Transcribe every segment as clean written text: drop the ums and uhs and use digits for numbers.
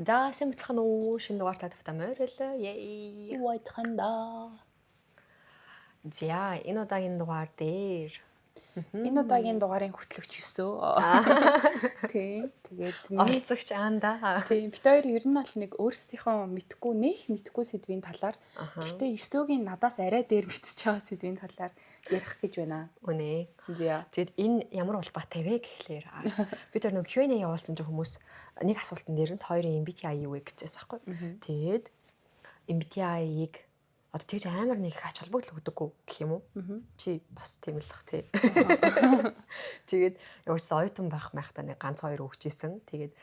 За, сайн бацхан уу? Шинэ дугаартаа тавтай морил. Yay. Юу айтханда. За, энэ удаагийн дугаар дээр Энэ удаагийн дугаарын хөтлөгч 9. Тийм. Тэгээд миний оролцогч Анда. Тийм, бид хоёр ер нь бол нэг өөрсдийнхөө мэдгүй, нэх мэдгүй сэдвийн талаар, гэхдээ 9-гийн надаас арай дээр мэдчихэж байгаа сэдвийн талаар ярих гэж байна. Үнэ. За. Тэгэд энэ ямар улбаатай вэ гэхлээр бид тэр нэг Q&A явуулсан чинь хүмүүс нэг асуултан дээр нь хоёрын MBTI юу вэ гэжээс аахгүй. Тэгээд MBTI-ыг одоо тэгж амар нэг их ач холбогдол өгдөггүй гэх юм уу? Чи бас тийм л ах тий. Тэгээд ямар ч оюутан байх майхтаа нэг ганц хоёр өгчээсэн. Тэгээд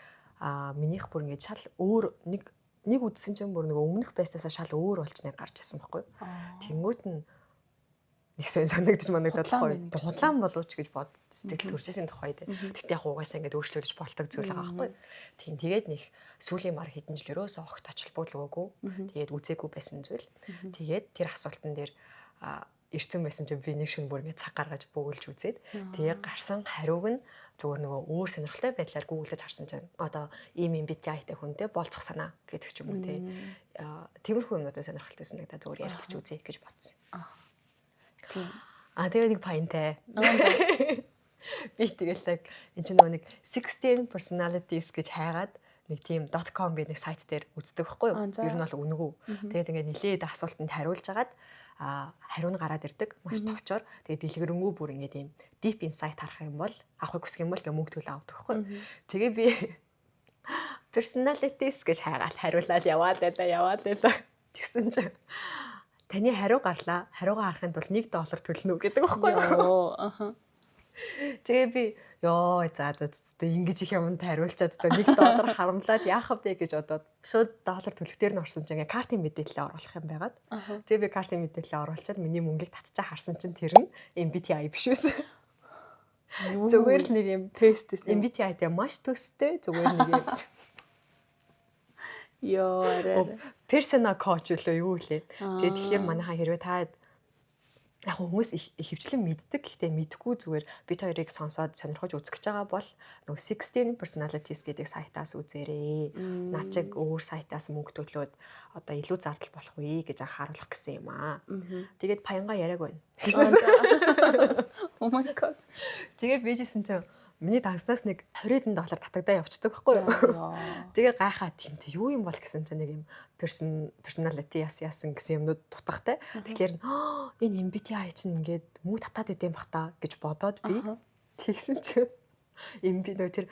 минийх бүр ингээд шал өөр, нэг нэг үдсэн чинь бүр нэг өмнөх байснаасаа шал өөр болж нэг гарч ирсэн байхгүй. Тэнгүүт нь нэг сонь санагдаж манагдаад Худлаан байхгүй. байна гэж. Хулаан боловч гэж бод сэтгэл төржсэн тухай дээ. Гэхдээ яг угаасаа ингээд өөрчлөгдөж болдог зүйл байгаа байхгүй. Тийм, тэгээд нэг сүүлийн баг хэдэн жил ерөөсөө огт ач холбогдол өгөөгүй. Тэгээд үзээгүй байсан зүйл. Тэгээд тэр асуултан дээр ирсэн байсан чинь би нэг шөнө бүр ингээд цаг гаргаж бөглөж үзээд, тэгээ гарсан хариуг нь зүгээр нөгөө өөр сонирхолтой байдлаар гуглаж харсан чинь одоо ийм MBTI-тай хүнтэй болцох санаа гэдэг ч юм уу те. Тиймэрхүү юмнуудын сонирхолтой санагдаа зүгээр ярилцж үзье гэж бодсон. Тийм. А, тэгээ нэг паянтай. Аа, за. Би тэгэл яг энэ чинь нөгөө нэг 16 personalities гэж хайгаад нэг тийм .com гэдэг нэг сайт дээр үздэг байхгүй юу? Аа, за. Ер нь бол үнэгүй. Тэгээд ингээд нилээд асуултанд хариулж агаад хариу нь гараад ирдэг. Маш товчоор. Тэгээд дэлгэрэнгүй бүр ингээд ийм deep insight харах юм бол, авахыг хүсэх юм бол ингээ мөнгө төлөө авдаг байхгүй юу? Тэгээ би personalities гэж хайгаал хариулаад яваал байлаа, яваал байлаа. Тэгсэн чинь таны хариу гарлаа. Хариугаа харахын тулд 1 доллар төлнө үү гэдэг байхгүй юу? Йоо. Аха. Тэгээ би ёо, за за за, ингэж их юмд хариулчаад одоо 1 доллар харамлаад яах вэ гэж бодоод шууд доллар төлөх дээр нь орсон чинь ингээ картын мэдээлэл оруулах юм байгаад. Тэгээ би картын мэдээлэл оруулчаад миний мөнгийг татчаа харсан чинь тэр нь MBTI биш байсан. Зүгээр л нэг юм тестээс. MBTI-тэй маш төстэй, зүгээр нэг юм Йоо, арай. арай. Personal coach үлээ юу лээ. Тэгээ тэгэхээр манайхаа хэрвээ та яг хүмүүс ихэвчлэн мэддэг, гэхдээ мэдэхгүй зүгээр бид хоёрыг сонсоод сонирхож үзэх гэж байгаа бол нөгөө 16 personalities гэдэг сайтаас үзээрэй. Наад чиг өөр сайтаас мөнгө төлөөд одоо илүү зардал болох үе гэж анхааруулах гэсэн юм аа. Тэгээд паянга яриаг байна. Oh my God. Тэгээд бийжсэн чинь миний дансаас нэг 20 хэдэн доллар татагдаа явцдаг байхгүй юу? Йоо. Тэгээ гайхаад тийм чи юу юм бол гэсэн чинь нэг юм personality яс яасан гэсэн юмнууд дутахтай. Тэгэхээр энэ MBTI чинь ингээд мөнгө татаад идэм бах та гэж бодоод би тэгсэн чинь MB нөө тэр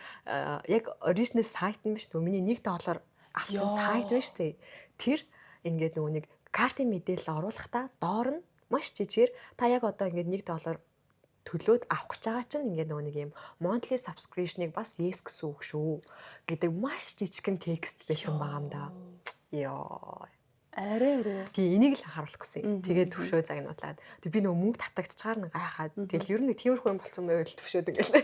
яг original сайт нь биш, нөгөө миний 1 доллар авсан сайт байна шүү дээ. Тэр ингээд нөгөө нэг картын мэдээлэл оруулахдаа доор нь маш жижигээр та яг одоо ингээд 1 доллар төлөөд авах гэж байгаа чинь ингээд нөгөө нэг юм monthly subscription-ыг бас yes гэсэн үг шүү гэдэг маш жижигхэн текст байсан байгаа юм да. Йоо. Арай арай. Тий, энийг л анхааруулах гэсэн. Тэгээд төвшөө загнуулаад. Тэг би нөгөө мөнгө татагдчихаар нэг гайхаад, тэгэл ер нь нэг тиймэрхүү юм болцсон байвал төвшөөд ингээл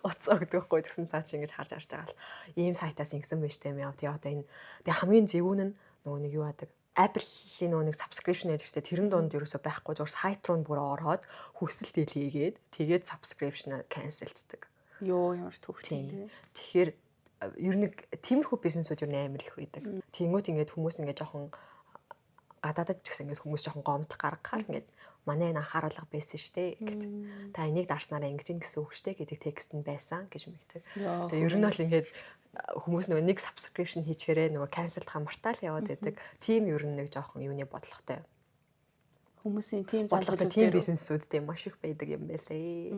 уцаа өгдөг байхгүй гэсэн цаа чи ингэж харж харж байгаа л ийм сайтаас ингэсэн байж тээ юм яа. Тэгээ одоо энэ тэг хамгийн зөвүүн нь нөгөө нэг юу яадаг, Apple-ийн нөгөө нэг subscription гэдэг чинь тэрэн дунд ерөөсөө байхгүй, зүгээр сайт руу бүр ороод хүсэлт хийгээд тэгээд subscription cancel-ддаг. Йоо, ямар төвхтэй тий. Тэгэхээр ер нь тиймэрхүү бизнесүүд ер нь амар их байдаг. Тэнгүүт ингээд хүмүүс ингээд жоохон гадаадад ч гэсэн ингээд хүмүүс жоохон гомдол гаргахаар ингээд манай энэ анхааруулга байсан штэ гэт. Та энийг дарснараа ингэж ин гэсэн үг штэ гэдэг текст нь байсан гэж мэгдэг. Тэгээ ер нь бол ингээд хүмүүс нөгөө нэг subscription хийчихээрээ нөгөө cancel-дах мартаал яваад байдаг. Тийм ер нь нэг жоохон юуны бодлоготой. Хүмүүсийн тийм бодлоготой тийм бизнесүүд тийм маш их байдаг юм байлээ.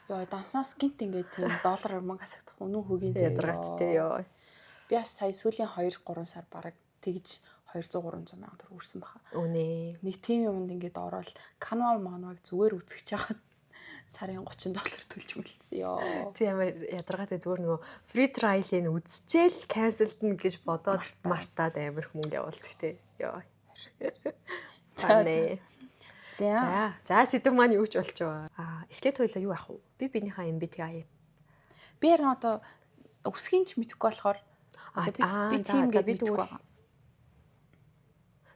Йоо, данснаас гинт ингээд тийм доллараар мөнгө хасагдах үнэн хөгийн. Ядаргач тий, ёо. Би бас сая сүүлийн 2 3 сар бараг тэгж 200 300 мянга төгрөг үрсэн баха. Үнэ. Нэг тийм юмд ингээд ороод Canva манваг зүгээр үзэж хагаад сарын 30 доллар төлж мөлцсөн ёо. Тийм, амар ядаргаатай, зүгээр нөгөө free trial-ыг үзчихэл cancel-дна гэж бодоод мартаад амар их мөнгө явуулдаг тий. Ёо. За. За. За. За, сэдэв маань юу ч болчихоо. Аа, эхлээд хоёлаа юу ах вэ? Би биенийхээ MBTI. Би харин одоо өсгийн ч мэдэхгүй болохоор би тийм гэж би мэдэхгүй байгаа.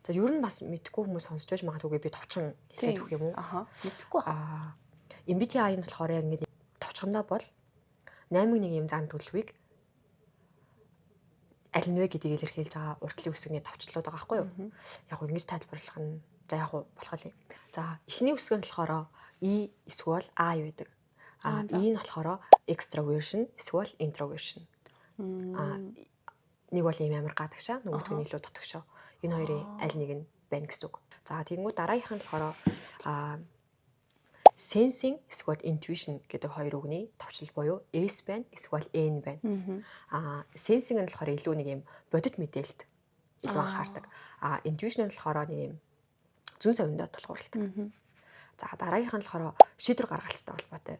За, ер нь бас мэдэхгүй хүмүүс сонсч байж магадгүй, би товчхон хэлээд өгөх юм уу? Аха. Мэдэхгүй байна. MBTI нь болохоор яг ингээд товчхондоо бол 8 нэг юм зан төлөвийг аль нь вэ гэдгийг илэрхийлж байгаа уртлын үсгэний товчлууд байгаа байхгүй юу? Яг гоо ингэж тайлбарлах нь за яг гоо болох юм. За, эхний үсэг нь болохоор E эсвэл I байдаг. А E нь болохоор extroversion эсвэл introversion. А нэг бол ийм амар гадагшаа, нөгөөх нь илүү дотогшоо. Энэ хоёрын аль нэг нь байна гэсэн үг. За, тэгэнгүүт дараагийнх нь болохоор sensing эсвэл intuition гэдэг хоёр үгний товчлол буюу S байна эсвэл N байна. Sensing нь болохоор илүү нэг юм бодит мэдээлэлд илүү анхаардаг. Intuition нь болохоор нэг юм зүйн совиндоо тулгуурладаг. За, дараагийнх нь болохоор шийдвэр гаргалттай холбоотой.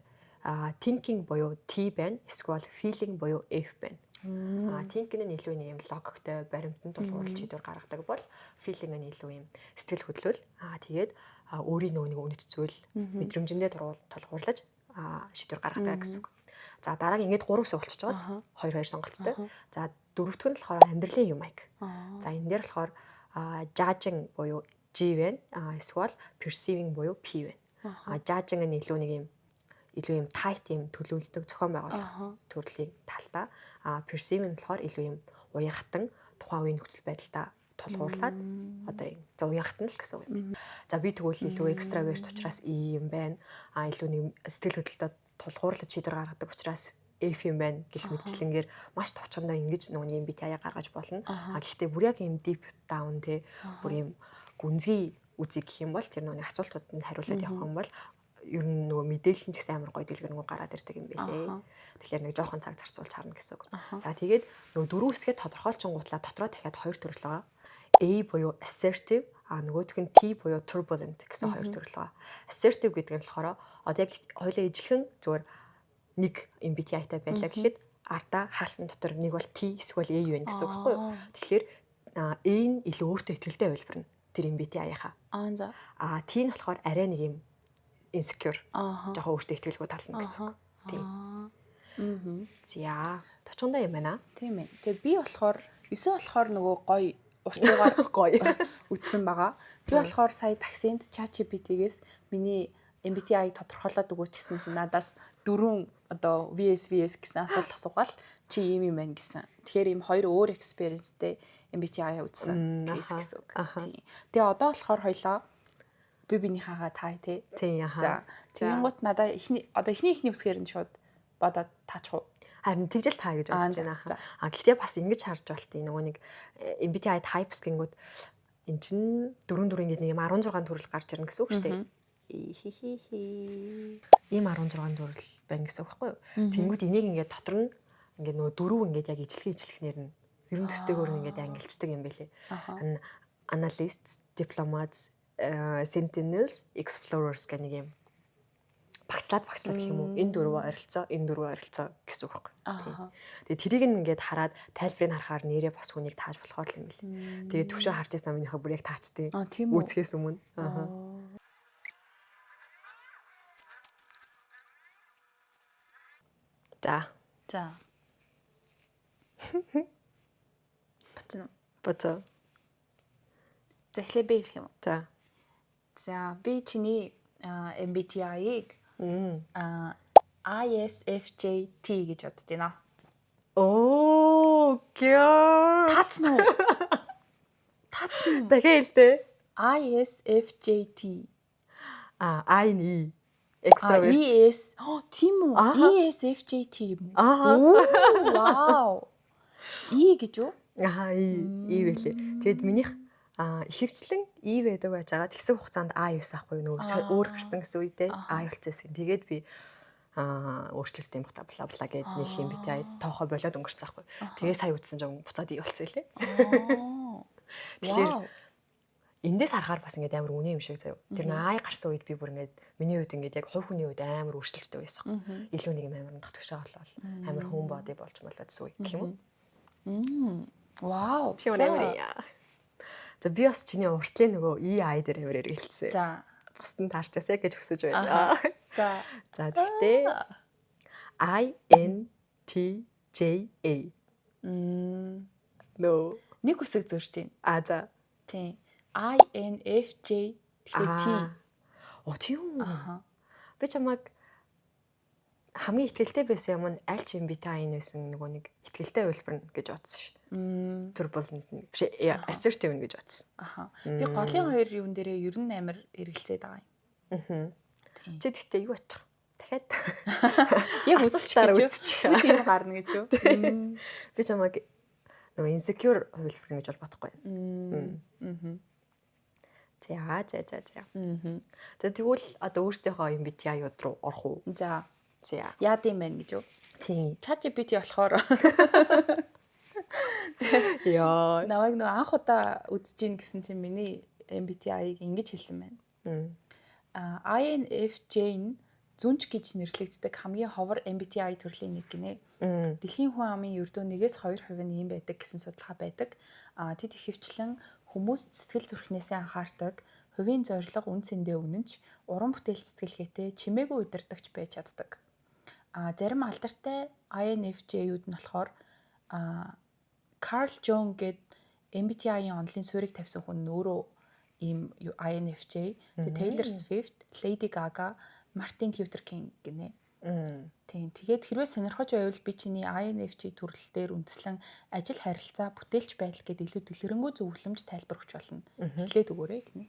Thinking буюу T байна эсвэл feeling буюу F байна. Thinking нь илүү нэг юм логиктой, баримтанд тулгуурлаж шийдвэр гаргадаг бол feeling нь илүү юм сэтгэл хөдлөл. Тэгээд өөрийн нөгөө нэг үнэт зүйл, мэдрэмжэндээ тулгуурлаж шийдвэр гаргадаг гэсэн үг. За, дараагийн ингээд гурав хэсэг болчихж байгаа. Хоёр хоёр сонголттой. За, дөрөвдөх нь болохоор амьдралын юм маяг. За, энэ дээр болохоор judging буюу J байна. Эсвэл perceiving буюу P байна. Judging нь илүү нэг юм илүү юм tight юм төлөвлөдөг, зохион байгуулах төрлийн талдаа. Perceiving нь болохоор илүү юм уян хатан тухайн үеийн нөхцөл байдалтай тулгуурлаад одоо юм. За, уян хатан л гэсэн үг юм. За, би тэгвэл илүү extrovert учраас E юм байна. Илүү нэг сэтгэл хөдлөлтөд тулгуурлаж шийдвэр гаргадаг учраас F юм байна гэх мэтчлэнгээр маш товчхондоо ингэж нөгөө MBTI гаргаж болно. Гэхдээ бүр яг юм deep down те, бүр юм гүнзгий үзье гэх юм бол тэр нөгөө асуултуудад хариулаад явах юм бол ер нь нөгөө мэдээлэл нь ч гэсэн амар гоё дэлгэрэнгүй гараад ирдэг юм билээ. Тэгэхээр нэг жоохон цаг зарцуулж харна гэсэн үг. За, тэгээд нөгөө дөрөв үсгээ тодорхойлчингуутлаа дотроо дахиад хоёр төрөл байгаа. A буюу assertive, нөгөөх нь T буюу turbulent гэсэн хоёр төрөл байгаа. Assertive гэдэг нь болохоор одоо яг хоёулаа ижилхэн зүгээр нэг MBTI-тай байлаа гэхэд ардаа хаалтан дотор нэг бол T эсвэл A байна гэсэн үг байхгүй юу? Тэгэхээр A нь илүү өөртөө итгэлтэй хувилбар нь тэр MBTI-ийнхаа. Аа за. А T нь болохоор арай нэг юм insecure. Жоохон өөртөө итгэлгүй тал нь гэсэн үг. Тийм. За, товчхондоо юм байна. Тийм ээ. Тэгээ би болохоор 9 болохоор нөгөө гоё уртуугаар гоё үтсэн байгаа. Би болохоор сая таксинд ChatGPT-гээс миний MBTI тодорхойлоод өгөөч гэсэн чинь надаас дөрвөн одоо VS VS гэсэн асуулт асуугаал чи ийм юм байна гэсэн. Тэгэхээр ийм хоёр өөр experience-тэй MBTI үзсэн case гэсэн үг. Тийм. Тэгээ одоо болохоор хоёлоо би биенийхээгаа таа тий. Тийм. За, тэгэнгუთ надаа эхний одоо эхний эхний үсгээр нь шууд бодоод таачих уу? Харин тэгжэл таа гэж бодож байна. Гэхдээ бас ингэж харж болтыг нөгөө нэг MBTI types гингүүд эн чин дөрөв дөрөв ингэж нэг юм 16 төрөл гарч ирнэ гэсэн үг шүү дээ. Хи. Ийм 16 төрөл байна гэсэн үг байхгүй юу? Тэнгүүд энийг ингээд дотор нь ингээд нөгөө дөрөв ингээд яг ижлэхэн ижлэхнэр нь ерөн төстэйгөр нь ингээд ангилчдаг юм билээ. Analysts, diplomats, sentinels, explorers гэх нэг юм багцлаад багцлаад гэх юм уу? Энэ дөрвөө ойролцоо, энэ дөрвөө ойролцоо гэсэн үг байхгүй. Тэгээ тэрийг нь ингээд хараад тайлбарыг харахаар нэрээ бас хүнийг тааж болохоор л юм билээ. Тэгээ төвшөө харж байсан минийхээ бүр яг таачдیں۔ Үүсгээс өмнө. Аа. За. За. Боцно. Боцоо. За, эхлээ би хэлэх юм уу? За. За, би чиний MBTI-ыг ISFJT гэж бодож байна. Оо, girl. Таацсан уу? Таацсан уу? Дахиад хэл дээ. ISFJT. I N E. Extrovert. ES. Тийм үү? ESFJT юм уу? Аа. Вау. E гэж үү? Аа, E. E байлээ. Тэгэд минийх ихэвчлэн E байдаг байж байгаа. Тэгсэн хугацаанд I байсан ахгүй нөгөө өөр гарсан гэсэн үедээ I болчихсон. Тэгээд би өөрчлөлт юм бата бла бла гэд нэг юм бити тоохоо болоод өнгөрцөн ахгүй. Тэгээ сая үтсэн жоо буцаад E болцсон лээ. Тэгэхээр эндээс харахаар бас ингээд амар үнэн юм шиг заяа. Тэр нэг I гарсан үед би бүр ингээд миний үед ингээд яг хувь хүний үед амар өөрчлөлттэй байсан. Илүү нэг юм амар дотгошоо болол амар home body болж молоод гэсэн үе гэх юм уу? Вау. Чи амар яа. За, би бас чиний уртлын нөгөө EI дээр амар эргэлцсэн. За. Бусд нь таарчаасаа гэж хүсэж байна. За. За, тэгтээ I N T J A. No. Нэг үсэг зөрж байна. А за. Тийм. I N F J гэхдээ T. Оо, тийм үү? Аха. Би чамайг Хамгийн итгэлтэй байсан юм нь аль ч MBTI энэ байсан нөгөө нэг итгэлтэй хувилбар нь гэж бодсон шүү дээ. Turbulent нь биш, assertive нь гэж бодсон. Аха. Би голын хоёр юун дээрээ ер нь амар эргэлзээд байгаа юм. Чи тэгтээ юу ачих? Дахиад Яг асуултаар үзчих гэж үзчих. юу? Тийм гарна гэж юу? Би чамайг нөгөө insecure хувилбар гэж бол бодохгүй. За. За, тэгвэл одоо өөрсдийнхөө MBTI-ууд руу орох уу? За. За. Яад юм байна гэж юу? Тийм. ChatGPT болохоор Яа. намайг нөгөө анх удаа үзэж гин гэсэн чинь миний MBTI-г ингэж хэлсэн байна. А, INFJ нь зүнж гэж нэрлэгддэг хамгийн ховор MBTI төрлийн нэг гинэ. Дэлхийн хүн амын ердөө 1-2% нь ийм байдаг гэсэн судалгаа байдаг. А, тэд ихэвчлэн хүмүүст сэтгэл зүрхнээсээ анхаардаг, хувийн зорилго үнэ цэндээ үнэнч, уран бүтээл сэтгэлгээтэй, чимээгүй удирдагч байж чаддаг. А, зарим алдартай INFJ-үүд нь болохоор Carl Jung гээд MBTI-ийн онолын суурийг тавьсан хүн нь өөрөө ийм INFJ, тэгээ Taylor Swift, Lady Gaga, Martin Luther King гинэ. Тийм. Тэгээд хэрвээ сонирхож байвал би чиний INFJ төрөл дээр үндэслэн ажил харилцаа, бүтээлч байдал гэдэг илүү дэлгэрэнгүй зөвлөмж, тайлбар өгч болно. Хэлээд өгөөрэй гинэ.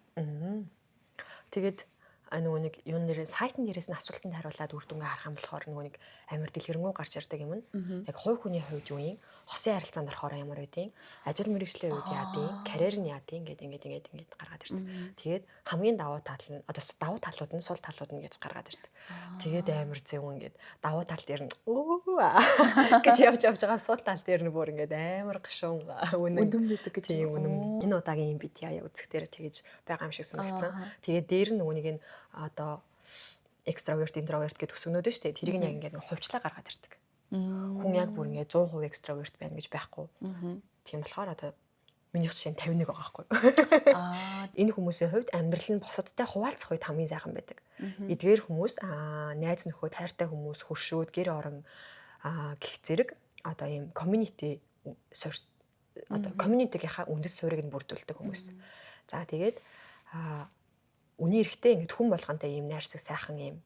Тэгээд нөгөө нэг юун нэрээ сайтн дээрээс нь асуултанд хариулаад үр дүнгээ харах юм болохоор нөгөө нэг амар дэлгэрэнгүй гарч ирдэг юм нь. Яг хувь хүний хувьд юу юм? Хосын харилцаанд орохоор ямар байдیں۔ Ажил мэргэжлийн хувьд яадیں۔ Карьер нь яадیں۔ Ингээд ингээд ингээд ингээд гаргаад ирдэг. Тэгээд хамгийн давуу тал нь одоо давуу талууд нь, сул талууд нь гэж гаргаад ирдэг. Тэгээд амар зөв ингээд давуу тал дээр нь өө гэж явж явж байгаа, сул тал дээр нь бүр ингээд амар гашуун үнэн. Үнэн байдаг гэж. Тийм, үнэн. Энэ удаагийн MBTI үзэх дээр тэгэж байгаа юм шиг санагдсан. Тэгээд дээр нь нөгөө нэг нь одоо extrovert, introvert гэдэг өсгөнүүд нь шүү дээ. Тэрийг нь яг ингээд хувьчлаа гаргаад ирдэг. Хүн яг бүр ингээд 100% extrovert байна гэж байхгүй. Тийм болохоор одоо минийх жишээ нь 51 байгаа байхгүй. Энэ хүмүүсийн хувьд амьдрал нь бусадтай хуваалцах үед хамгийн сайхан байдаг. Эдгээр хүмүүс найз нөхөд, хайртай хүмүүс, хөршүүд, гэр орон гэх зэрэг одоо ийм community суурь, одоо community-гийнхаа үндэс суурийг нь бүрдүүлдэг хүмүүс. За, тэгээд үний эрэхтэй ингээд хүн болгонтой ийм найрсаг, сайхан, ийм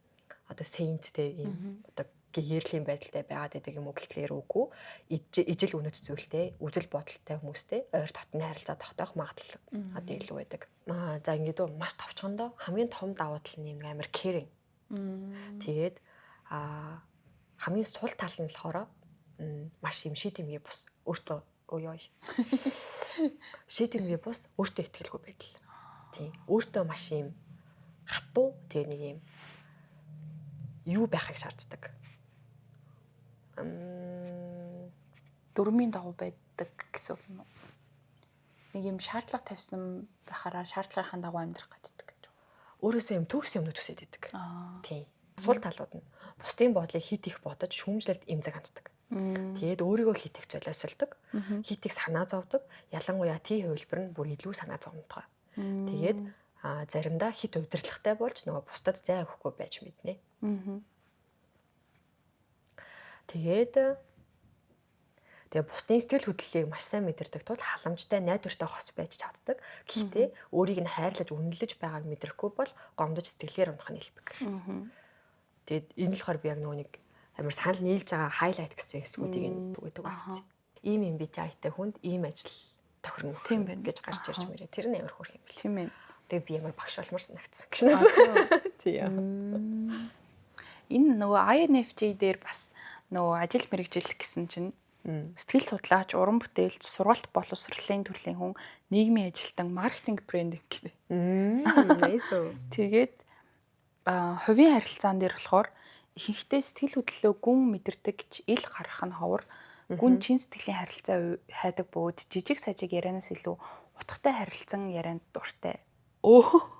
одоо saint-тэй, ийм одоо гэгэрлийн байдалтай байгаад байдаг юм уу гэхлээр үгүй, ижил үнэт зүйлтэй, үзэл бодолтой хүмүүстэй ойр дотны харилцаа тогтоох магадлал одоо илүү байдаг. Аа, за, ингээд үү, маш товчхондоо хамгийн том давуу тал нь юм амар caring. Тэгээд хамгийн сул тал нь болохоор маш юм шийдэмгий бус, өөртөө өө ёо шийдэмгий бус, өөртөө итгэлгүй байдал. Тийм. Өөртөө маш юм хатуу, тэгээ нэг юм юу байхыг шаарддаг. Дүрмийн дагуу байдаг гэсэн үг юм уу? Нэг юм шаардлага тавьсан байхаараа шаардлагынхаа дагуу амьдрах гэдэг гэж. Өөрөөсөө юм төгс юмнууд хүсээд идэг. Тийм. Сул талууд нь бусдын бодлыг хит их бодож, шүүмжлэлд эмзэг ханддаг. Тэгээд өөрийгөө хит их золиослдог, хит их санаа зовдөг. Ялангуяа T хувилбар нь бүр илүү санаа зовмтгой. Тэгээд заримдаа хит удирдлагатай болж нөгөө бусдад зай өгөхгүй байж мэднэ. Тэгээд тэгээ бусдын сэтгэл хөдлөлийг маш сайн мэдэрдэг тул халамжтай, найдвартай хос байж чаддаг. Гэхдээ өөрийг нь хайрлаж, үнэлж байгааг мэдрэхгүй бол гомдож, сэтгэлээр унах нь элбэг. Тэгээд энэ болохоор би яг нөгөө нэг амар санал нийлж байгаа highlight гэсэн хэсгүүдийг нь түгээдэг авчихсан. Ийм MBTI-тай хүнд ийм ажил тохирно Тийм байна. гэж гарч ирж мэрээ. Тэр нь амар хөөрхөн юм бэл. Тийм ээ. Тэгээ би амар багш болмоор санагдсан гişнээс. Тийм. Энэ нөгөө INFJ дээр бас нөгөө ажил мэргэжил гэсэн чинь сэтгэл судлаач, уран бүтээлч, сургалт боловсролын төрлийн хүн, нийгмийн ажилтан, маркетинг, брендинг гэнэ. Nice. Тэгээд хувийн харилцаан дээр болохоор ихэнхдээ сэтгэл хөдлөлөө гүн мэдэрдэг ч ил гаргах нь ховор, гүн чин сэтгэлийн харилцаа хайдаг бөгөөд жижиг сажиг ярианаас илүү утгатай харилцан ярианд дуртай. Өө.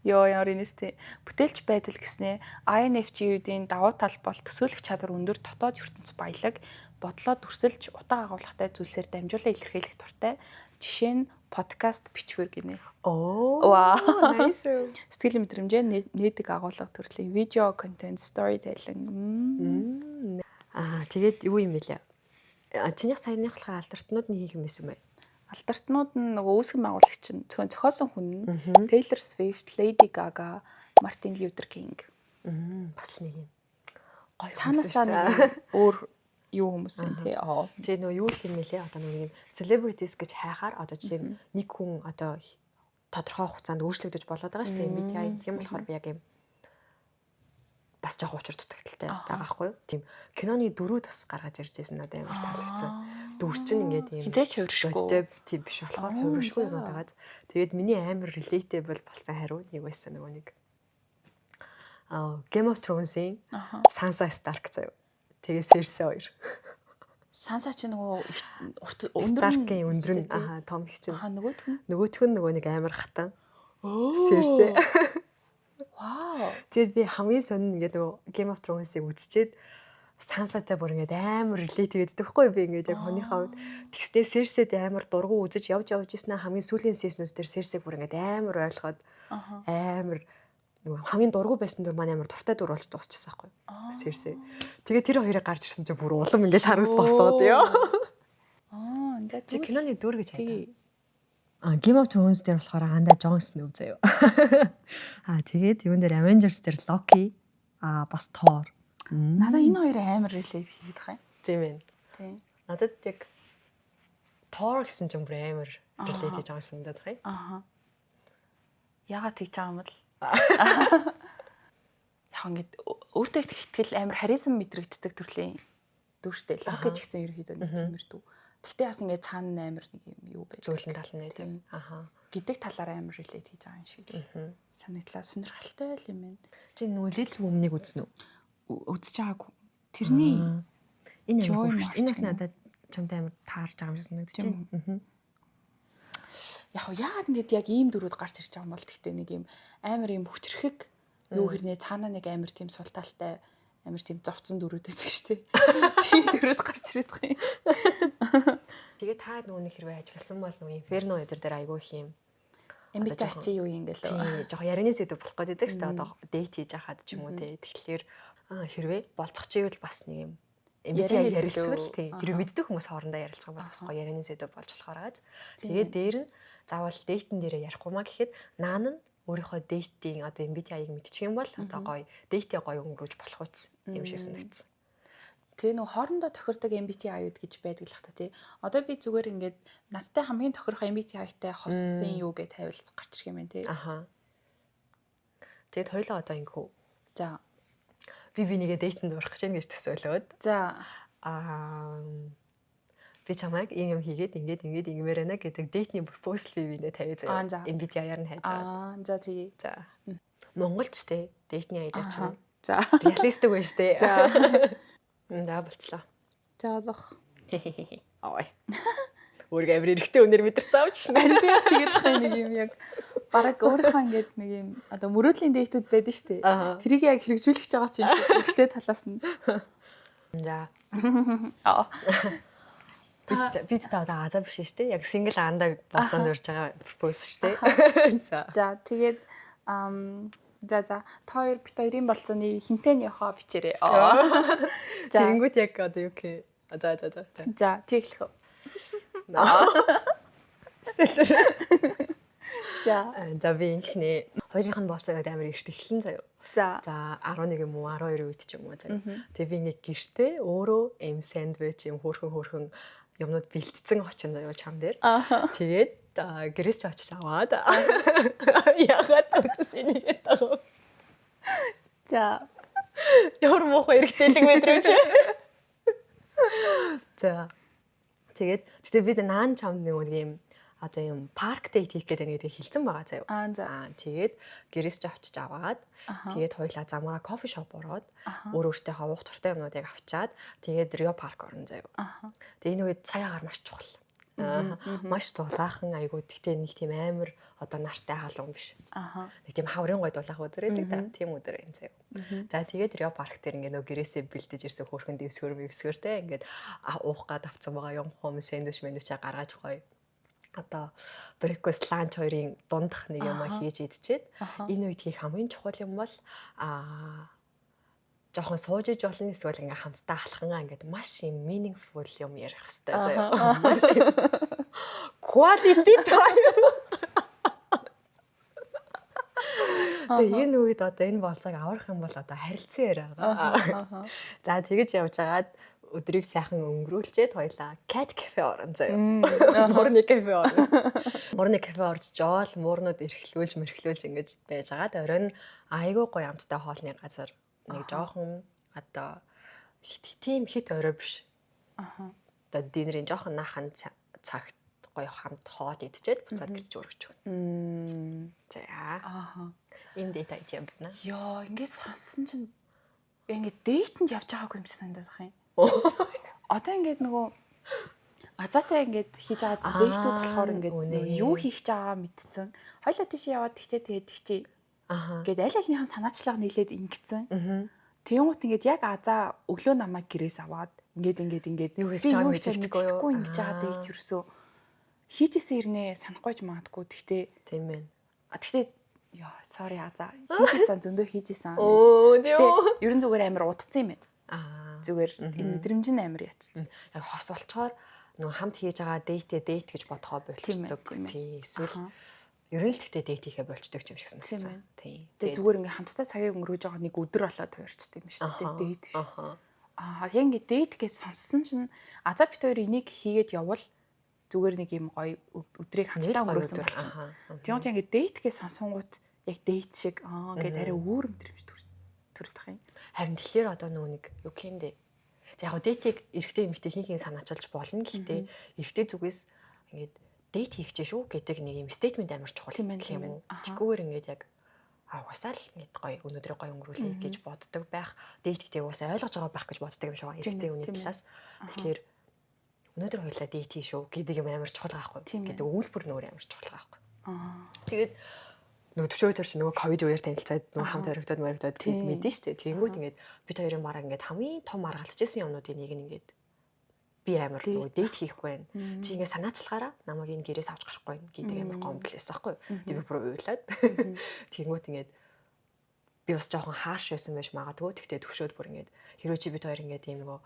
Йоо, ямар инээстэй. Бүтээлч байдал гэснээ INFJ-үүдийн давуу тал бол төсөөлөх чадвар өндөр, дотоод ертөнц баялаг, бодлоо дүрсэлж, утга агуулгатай зүйлсээр дамжуулан илэрхийлэх дуртай. Жишээ нь подкаст, бичвэр гинэ. Оо. Вау. Nice. Сэтгэл мэдрэмжээ нээдэг агуулга төрлийн видео контент, storytelling. Аа, тэгээд юу юм бэлээ? Чинийх саяных болохоор алдартнууд нь хийх юм байсан бэ? Алдартнууд нь нөгөө үүсгэн байгуулагч нь, зохиосон хүн нь Taylor Swift, Lady Gaga, Martin Luther King. Бас л нэг юм. Гоё. Цаанаасаа нэг өөр юу хүмүүс юм тий. Аа. Тэгээ нөгөө юу л юм бэлээ, одоо нэг юм celebrities гэж хайхаар одоо жишээ нь нэг хүн одоо тодорхой хугацаанд өөрчлөгдөж болоод байгаа шүү дээ MBTI. Тийм болохоор би яг юм бас жоох учир дутагдалтай байгаа байхгүй юу? Тийм киноны дөрүүд бас гаргаж ирж байсан, надад амар таалагдсан. Дүр чинь ингээд юм Хизээч хувиршгүй. Бодтой тийм биш болохоор хувиршгүй юм байгаа. Тэгээд миний амар relatable болсон хариу нэг байсан, нөгөө нэг Game of Thrones-ийн Sansa Stark заяа. Тэгээ Cersei хоёр. Санса чи нөгөө урт өндөр Stark-ийн өндөр нь, аа, том их чинь. Аа, нөгөөх нь? Нөгөөх нь нөгөө нэг амар хатан. Cersei. Вау. Тэгээд би хамгийн сонин ингээд нөгөө Game of Thrones-ыг үзчихэд Сансатай бүр ингээд амар relate хийгээд байхгүй би ингээд яг хүнийхээ хувьд. Тэгснээ Cersei-д амар дургу үзэж явж явж ирсэн, хамгийн сүүлийн season-үүд дээр Cersei бүр ингээд амар ойлгоод амар нөгөө хамгийн дургу байсан дүр маань амар дуртай дүр болж дуусчихсан байхгүй. Cersei. Тэгээд тэр хоёрыг гарч ирсэн чинь бүр улам ингээд хариус босоод ёо. Аа, ингээд Чи киноны дүр гэж хайгаа. Тий. А, Game of Thrones дээр болохоор анда Jon Snow заяа. А, тэгээд юун дээр, Avengers дээр Loki, а бас Thor. Надаа энэ хоёр амар relate хийгээд байгаа юм. Тийм ээ. Тий. Надад яг Thor гэсэн чинь бүр амар relate хийж байгаа юм санагдаад байна. Аха. Яагаад тэгж байгаа юм бол? Яг ингээд өөртөө их итгэл, амар харизм мэдрэгддэг төрлийн дүрштэй. Локи ч гэсэн ерөөхдөө нэг тиймэрдүү. Гэхдээ бас ингээд цаана амар нэг юм юу байдаг. Зөөлөн тал нь тийм. Тийм. Аха. Гэдэг талаар амар relate хийж байгаа юм шиг л санагдлаа. Сонирхолтой л юм байна. Чи нөгөө Little Women-ыг үзсэн үү? Үзэж байгаагүй. Тэрний Энэ Joy амар хөөрхөн. March Энэ бас гэнэ. надад чамтай амар таарж байгаа юм шиг санагдаж Тийм байна. Аа. Яг хоо яагаад ингэж яг ийм дүрүүд гарч ирж байгаа юм бол, гэхдээ нэг юм амар юм хүчрэхэг юу хэрнээ цаанаа нэг амар тийм сул талтай, амар тийм зовцсон дүрүүд байдаг шүү дээ. Тийм дүрүүд гарч ирээд байгаа юм. Тэгээ та нөгөө нэг хэрвээ ажилласан бол нөгөө Inferno эдэр дээр айгүй их юм MBTI чи юу юм гэлээ. Тийм, жоохон ярианы сэдв болох гэдэг шүү дээ. Одоо date хийж хахад ч юм уу те. Тэгэхээр хэрвээ болцох чивэл бас нэг юм MBTI Ярианы сэдэв. ярилцвал тий. Хэрвээ мэддэг хүмүүс хоорондоо ярилцах юм бол бас гоё ярианы сэдв болж болохоор аз. Тэгээд дээр нь заавал date эн дээрээ ярихгүй маа гэхэд наан нь өөрийнхөө date ийн одоо MBTI-г мэдчих юм бол одоо гоё date ээ гоё өнгөрөөж болох үс юм шиг санагдсан. Тэгээ нөгөө хоорондоо тохирдог MBTI-ууд гэж байдаг л хта тий. Одоо би зүгээр ингээд надтай хамгийн тохирох MBTI-тай хоссон юу гэж тавилц гарч ирэх юм байна тий. Аха. Тэгээд хоёлоо одоо ингэхүү. За. Би бинийгээ date энд урах гэж байна гэж төсөөлөөд аа, би чамайг ийм юм хийгээд ингээд ингээд ингэмээр байна гэдэг date ний proposal би бинээ тавья Аа, заяа. за. MBTI-аар нь хайж байгаа. Аа, за, тий. За. Монголч те date ний idea чинь реалистик байна штэ. За. За, болцлоо. За, олох. Ой. Өөргөө амар эрэгтэй өнөр мэдэрч авчихна. Харин би бас тэгээд байгаа нэг юм яг бараг өөрийнхөө ингээд нэг юм одоо мөрөөдлийн date үүд байдаг шүү дээ. Тэрийг яг хэрэгжүүлэх гэж байгаа чинь шиг эрэгтэй талаас нь. За. Аа. Би та одоо азаа биш шүү дээ. Яг single андаа болцоонд урьж байгаа propose шүү дээ. За. За, тэгээд ам за, та хоёр бит хоёрын болцооны хинтээ нь явахаа бичээрэй. Аа. За. Тэгэнгүүт яг одоо юу гэх. За. За, чи эхлэх үү? За. За. За, би ингэхнэ. Хоёулынх нь болцоо гэдэг амар эрт эхлэн заяа. За. За, 11 юм уу, 12 үед ч юм уу заяа. Тэгээ би ингээ гэртээ өөрөө эм сэндвич юм хөөрхөн хөөрхөн юмнууд бэлтцэн очин заяа чам дээр. Тэгээд гэрээс ч очиж аваад ягаад зүтс энийг байгаа. За. Ямар муухай эрэгтэйлэг мэдрэмж. За. Тэгээд гэтээ бид наан чамд нэг юм одоо юм парк date хийх гэдэг нэг хэлсэн байгаа заяа. Аа, за. Аа, тэгээд гэрээс ч очиж аваад тэгээд хоёлаа замаараа coffee shop ороод өөр өөртөө уух дуртай юмнуудыг авчаад тэгээд Рио парк орно заяа. Тэгээд энэ үед цаг агаар маш чухал. Аа, маш дулаахан айгуу, гэхдээ нэг тийм амар одоо нартай халуун биш. Нэг тийм хаврын гой дулаахан өдөр байдаг да. Тийм өдөр юм заяа. За, тэгээд Рио парк дээр ингээ нөө гэрээсээ бэлдэж ирсэн хөөрхөн дэвсгэр мэвсгэр те ингээд уух гад авцсан байгаа юм хум сэндвич мэндвичээ гаргаж гоё одоо breakfast, lunch хоёрын дундах нэг юм хийж идчихэд энэ үед хийх хамгийн чухал юм бол жоохон сууж иж болно, эсвэл ингээ хамтдаа алхангаа ингээд маш юм meaningful юм ярих хэрэгтэй заяа. Маш юм quality time. Тэгээ энэ үед одоо энэ болцоог аврах юм бол одоо харилцан яриа байгаа. За, тэгэж явж агаад өдрийг сайхан өнгөрүүлчихэд хоёлаа cat cafe орон заяа. Муурны кафе орно. Муурны кафе орж жоол муурнууд эрхлүүлж мэрхлүүлж ингэж байж агаад оройн айгүй гоё амттай хоолны газар нэг жоохон одоо тийм хит орой биш. Одоо dinner ийн жоохон наахан цагт гоё хамт хоол идчихэд буцаад гэрч өргөж өгнө. За. Энэ date idea байна. Йоо, ингээд сонссон чинь ингээд date энд явж байгаагүй юм шиг санагдаад байх юм. Одоо ингээд нөгөө азаатай ингээд хийж байгаа date үүд болохоор ингээд нөгөө юу хийх байгаа мэдсэн. Хоёлаа тийш яваад тэгчээ, тэгээд тэгчээ. Ингээд аль альныхан санаачлага нийлээд ингэсэн. Тэнгуут ингээд яг азаа өглөө намайг гэрээс аваад ингээд ингээд ингээд юу хийж би юу байгааг хийж байгааг мэддэхгүй юу? мэддэхгүй ингэж байгаа date ерөөсөө хийжсэн ирнэ санахгүй ч магадгүй. Тэгтээ Тийм ээ. А тэгтээ ёо, sorry, азаа, хийжсэн, зөндөө хийжсэн. Өө. Тэгтээ ерөн зүгээр амар удцсан юм байна. Зүгээр энэ мэдрэмж нь амар ятчих. Яг хос болчоор нөгөө хамт хийж байгаа date ээ date гэж бодохоо болчдөг. Тийм ээ. Тийм. Эсвэл ер нь л тэгтээ date хийхээ болчдөг юм шиг Тийм санагдсан. ээ. Тийм. Тэгээ зүгээр ингээ хамтдаа цагийг өнгөрөөж байгаа нэг өдөр болоод тойрчтой юм шүү дээ, date. Аа, яг ингээ date гэж сонссон чинь азаа бит хоёр энийг хийгээд явбал зүгээр нэг юм гоё өдрийг хамтдаа өнгөрөөсөн болчихно. Тийм үү, ингээ date гэж сонсонгууд яг date шиг аа ингээд арай өөр мэдрэмж төрөх юм. Харин тэгэхээр одоо нөгөө нэг юу гэмдэ. За, яг date ийг эрэгтэй эмэгтэй хин хин санаачилж болно. Гэхдээ эрэгтэй зүгээс ингээд date хийх гэж шүү гэдэг нэг юм statement амар чухал гэх юм уу. Тэгхгүйгээр ингээд яг угасаа л ингээд гоё өнөөдрийг гоё өнгөрүүлэе гэж боддог байх. Date гэдгийг угаасаа ойлгож байгаа байх гэж боддог юм шиг байна. Эрэгтэй хүний талаас. Тэгэхээр өнөөдөр хоёлаа date хий шүү гэдэг юм амар чухал байхгүй гэдэг өгүүлбэр нөр амар чухал байхгүй. Тэгээд нөгөө төвшөө төр чи нөгөө ковид үеэр танилцаад нөгөө хамт оригдоод моригдоод мэдэн штэ. Тэнгүүд ингээд бид хоёрын мараа ингээд хамгийн том маргалдажсэн юмнуудын нэг нь ингээд би амар нөгөө date хийхгүй байна. Чи ингээд санаачлагаараа намайг энэ гэрээс авч гарахгүй байна гэдэг амар гомдол байсан байхгүй юу. Тэг би бүр уйлаад. Тэнгүүд ингээд би бас жоохон harsh байсан байж магадгүй. Тэгтээ төвшөөд бүр ингээд хэрвээ чи бид хоёр ингээд ийм нөгөө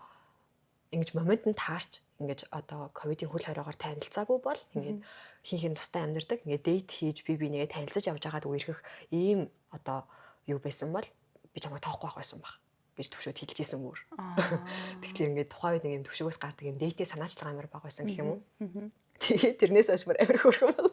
ингэж момент нь таарч ингэж одоо ковидын хөл хоригоор танилцаагүй бол ингээд хин хин тустай амьдардаг, ингээд date хийж би бинийгээ танилцаж явж байгаад үерхэх ийм одоо юу байсан бол би чамайг тоохгүй байх байсан баг гэж төвшөөд хэлж исэн бүр. Тэгэхээр ингээд тухайн үед нэг юм төвшөөгөөс гардаг юм date ийн санаачлага амар бага байсан гэх юм уу. Тэгээд тэрнээс хойш бүр амар хөөрхөн бол.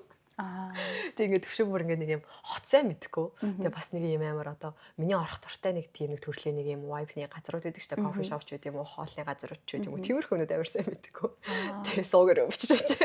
Тэг ингээд төвшөө бүр ингээд нэг юм хот сайн мэдхгүй. Тэгээ бас нэг юм амар одоо миний орох дуртай нэг тийм нэг төрлийн нэг юм vibe-ны газрууд байдаг шүү дээ. Coffee shop ч гэдэг юм уу, хоолны газрууд ч гэдэг юм уу. Тиймэрхүү өнөд амар сайн мэдхгүй. Тэгээ суугаар өвчж очив.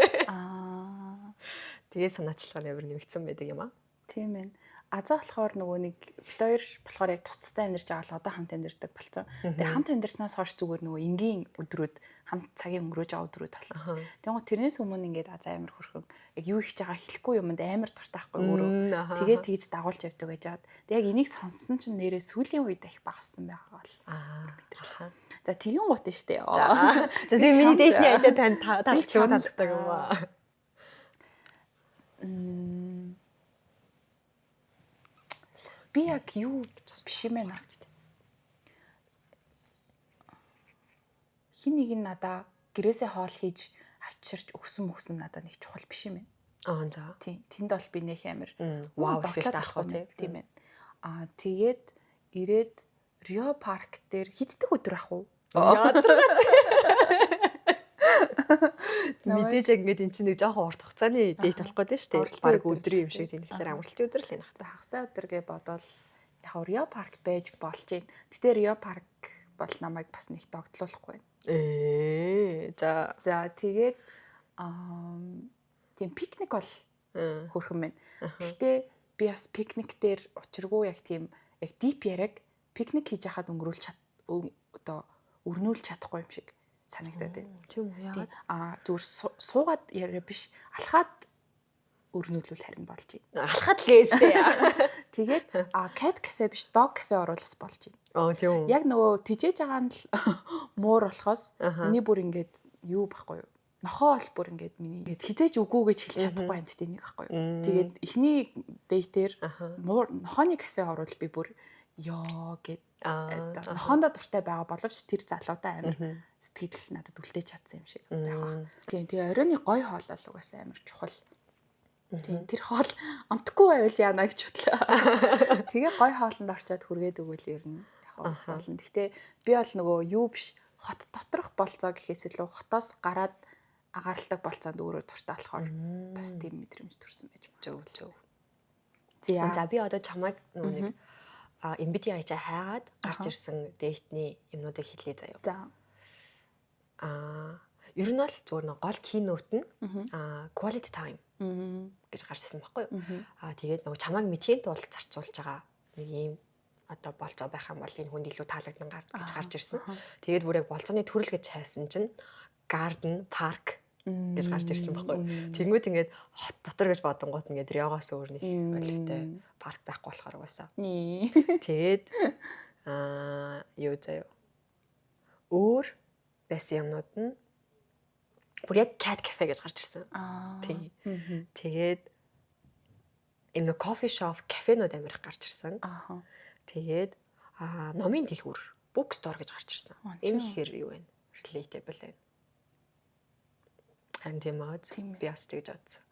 Тэгээ санаачлага амар нэмэгдсэн байдаг юм аа. Тийм ээ. Азаа болохоор нөгөө нэг бит хоёр болохоор яг тус тустай амьдарч байгаа л одоо хамт амьдардаг болсон. Тэгээ хамт амьдарснаас хойш зүгээр нөгөө энгийн өдрүүд, хамт цагийн өнгөрөөж байгаа өдрүүд болчих. Тэнгуут тэрнээс өмнө ингээд азаа амар хөрхөн яг юу хийж байгаа хэлэхгүй юмд амар дуртай байхгүй өөрөө. Тэгээд тэгж дагуулж явдаг байж хаад. Тэг яг энийг сонссон чинь нэрээ сүүлийн үед их багассан байгаа бол мэдрэл. За, тэгин гут нь штэ. За, миний date ний idea танд таалагдчих уу, таалагддаг юм аа? Би яг юу биш юм байна. Хин нэг нь надаа гэрээсээ хоол хийж авчирч өгсөн мөгсөн надад нэг чухал биш юм байна. Аа, за. Тийм. Тэнд бол би нэх амар wow догтлоод эффект авахгүй авахгүй тийм ээ. Аа, тэгээд ирээд Рио парк дээр хэддэг өдөр ах уу? Ядаргаа. Мэдээж яг ингээд эн чинь нэг жоохон урт хугацааны date болох гэдэг шүү дээ. Бараг өдрийн юм шиг тийм. Тэгэхээр амралтын өдөр л юм байна. Хагас өдөр гэ бодвол яг Рио парк байж болж байна. Гэтэ Рио парк бол намайг бас нэг догтлуулахгүй байна. Ээ, за. За, тэгээд тийм пикник бол хөөрхөн байна. Гэхдээ би бас пикник дээр учиргүй яг тийм яг deep яриаг пикник хийж хахад өнгөрүүлж чад одоо өрнүүлж чадахгүй юм шиг санагдаад байна. Тийм үү, яагаад? Аа, зүгээр суугаад яриа биш, алхаад өрнүүлвэл харин болж байна. Алхаад л гээстэй. Тэгээд cat cafe биш, dog cafe оруулах болж байна. Оо, тийм үү. Яг нөгөө тижээж байгаа нь л муур болохоос миний бүр ингээд юу байхгүй юу? Нохоо бол бүр ингээд миний ингээд хизээж үгүй гэж хэлж чадахгүй амьтдын нэг байхгүй юу? Тэгээд эхний date ээр муур нохооны кафе оруул би бүр ёо гэд нохоондоо дуртай байгаа боловч тэр залуудаа амар сэтгэл надад үлдээж чадсан юм шиг байх бах. Тийм, тэгээ оройны гой хоолол угаасаа амар чухал. Тийм, тэр хоол амтгүй байвал яана гэж бодлоо. Тэгээ гой хоолнд орчоод хүргээд өгвөл ер нь яг болно. Гэхдээ би бол нөгөө юу биш, хот доторх болцоо гэхээс илүү хотоос гараад агаарлдаг болцоонд өөрөө дуртай болохоор бас тийм мэдрэмж төрсэн байж магадгүй. Зөв зөв. За. За, би одоо чамайг нөгөө нэг MBTI чаа хайгаад гарч ирсэн date ний юмнуудыг хэлье заяа. За. Ер нь бол зүгээр нэг гол keynote нь quality time гэж гарч ирсэн баггүй юу? Тэгээд нөгөө чамайг мэдхийн тулд зарцуулж байгаа нэг ийм одоо болцоо байх юм бол энэ хүнд илүү таалагдана гэж гарч ирсэн. Тэгээд бүр яг болцооны төрөл гэж хайсан чинь garden, park гэж гарч ирсэн баггүй юу? Тэнгүүд ингээд хот дотор гэж бодонгууд ингээд Риогоос өөр нэг олигтой парк байхгүй болохоор угаасаа. Тэгээд юу заяа. Өөр байсан юмнууд нь бүр яг cat cafe гэж гарч ирсэн. Тийм. Тэгээд энэ coffee shop, кафенууд амар их гарч ирсэн. Тэгээд номын дэлгүүр, bookstore гэж гарч ирсэн. Энэ ихээр юу вэ? Relatable байна. Харин тийм аа. Би бас тэгж бодсон.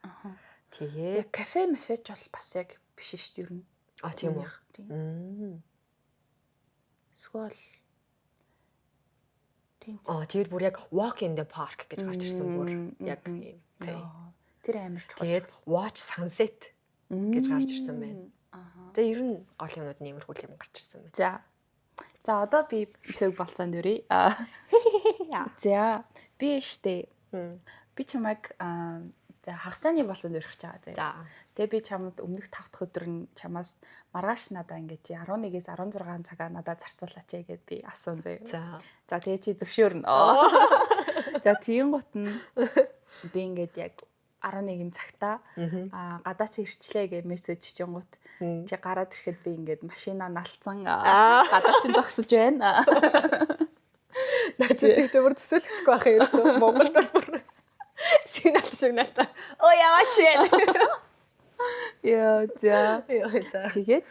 Тэгээд Яг кафе мафеч бол бас яг биш шүү дээ ер нь. А, тийм үү? Тийм. Эсвэл тийм. Тэгээд бүр яг walk in the park гэж гарч ирсэн, бүр яг юм. Тэр амар чухал. Тэгээд watch sunset гэж гарч ирсэн байна. Тэгээ ер нь гол юмнууд нь иймэрхүү юм гарч ирсэн байна. За. За, одоо би эсэг болцоонд өрье. За, би штэ. Би чамайг за, хагасны болцоонд өрөх гэж байгаа заяа. Тэгээ би чамд өмнөх 5 дахь өдөр нь чамаас маргааш надаа ингээд чи 11-ээс 16 цагаа надад зарцуулаач ээ гэд би асуун заяа. За, тэгээ чи зөвшөөрнө. За, тийм гут нь би ингээд яг 11 цагта гадаа чи ирчлээ гэж мессеж чингут чи гараад ирэхэд би ингээд машина налцсан, гадаа чин зогсож байна. Наач тэгтээ бүр төсөөлөхдөггүй байх юм ерөөсөө. Монголд бол бүр сигнал сигнал та. Оо, яваач яа. Яа, за. Яа, за. Тэгээд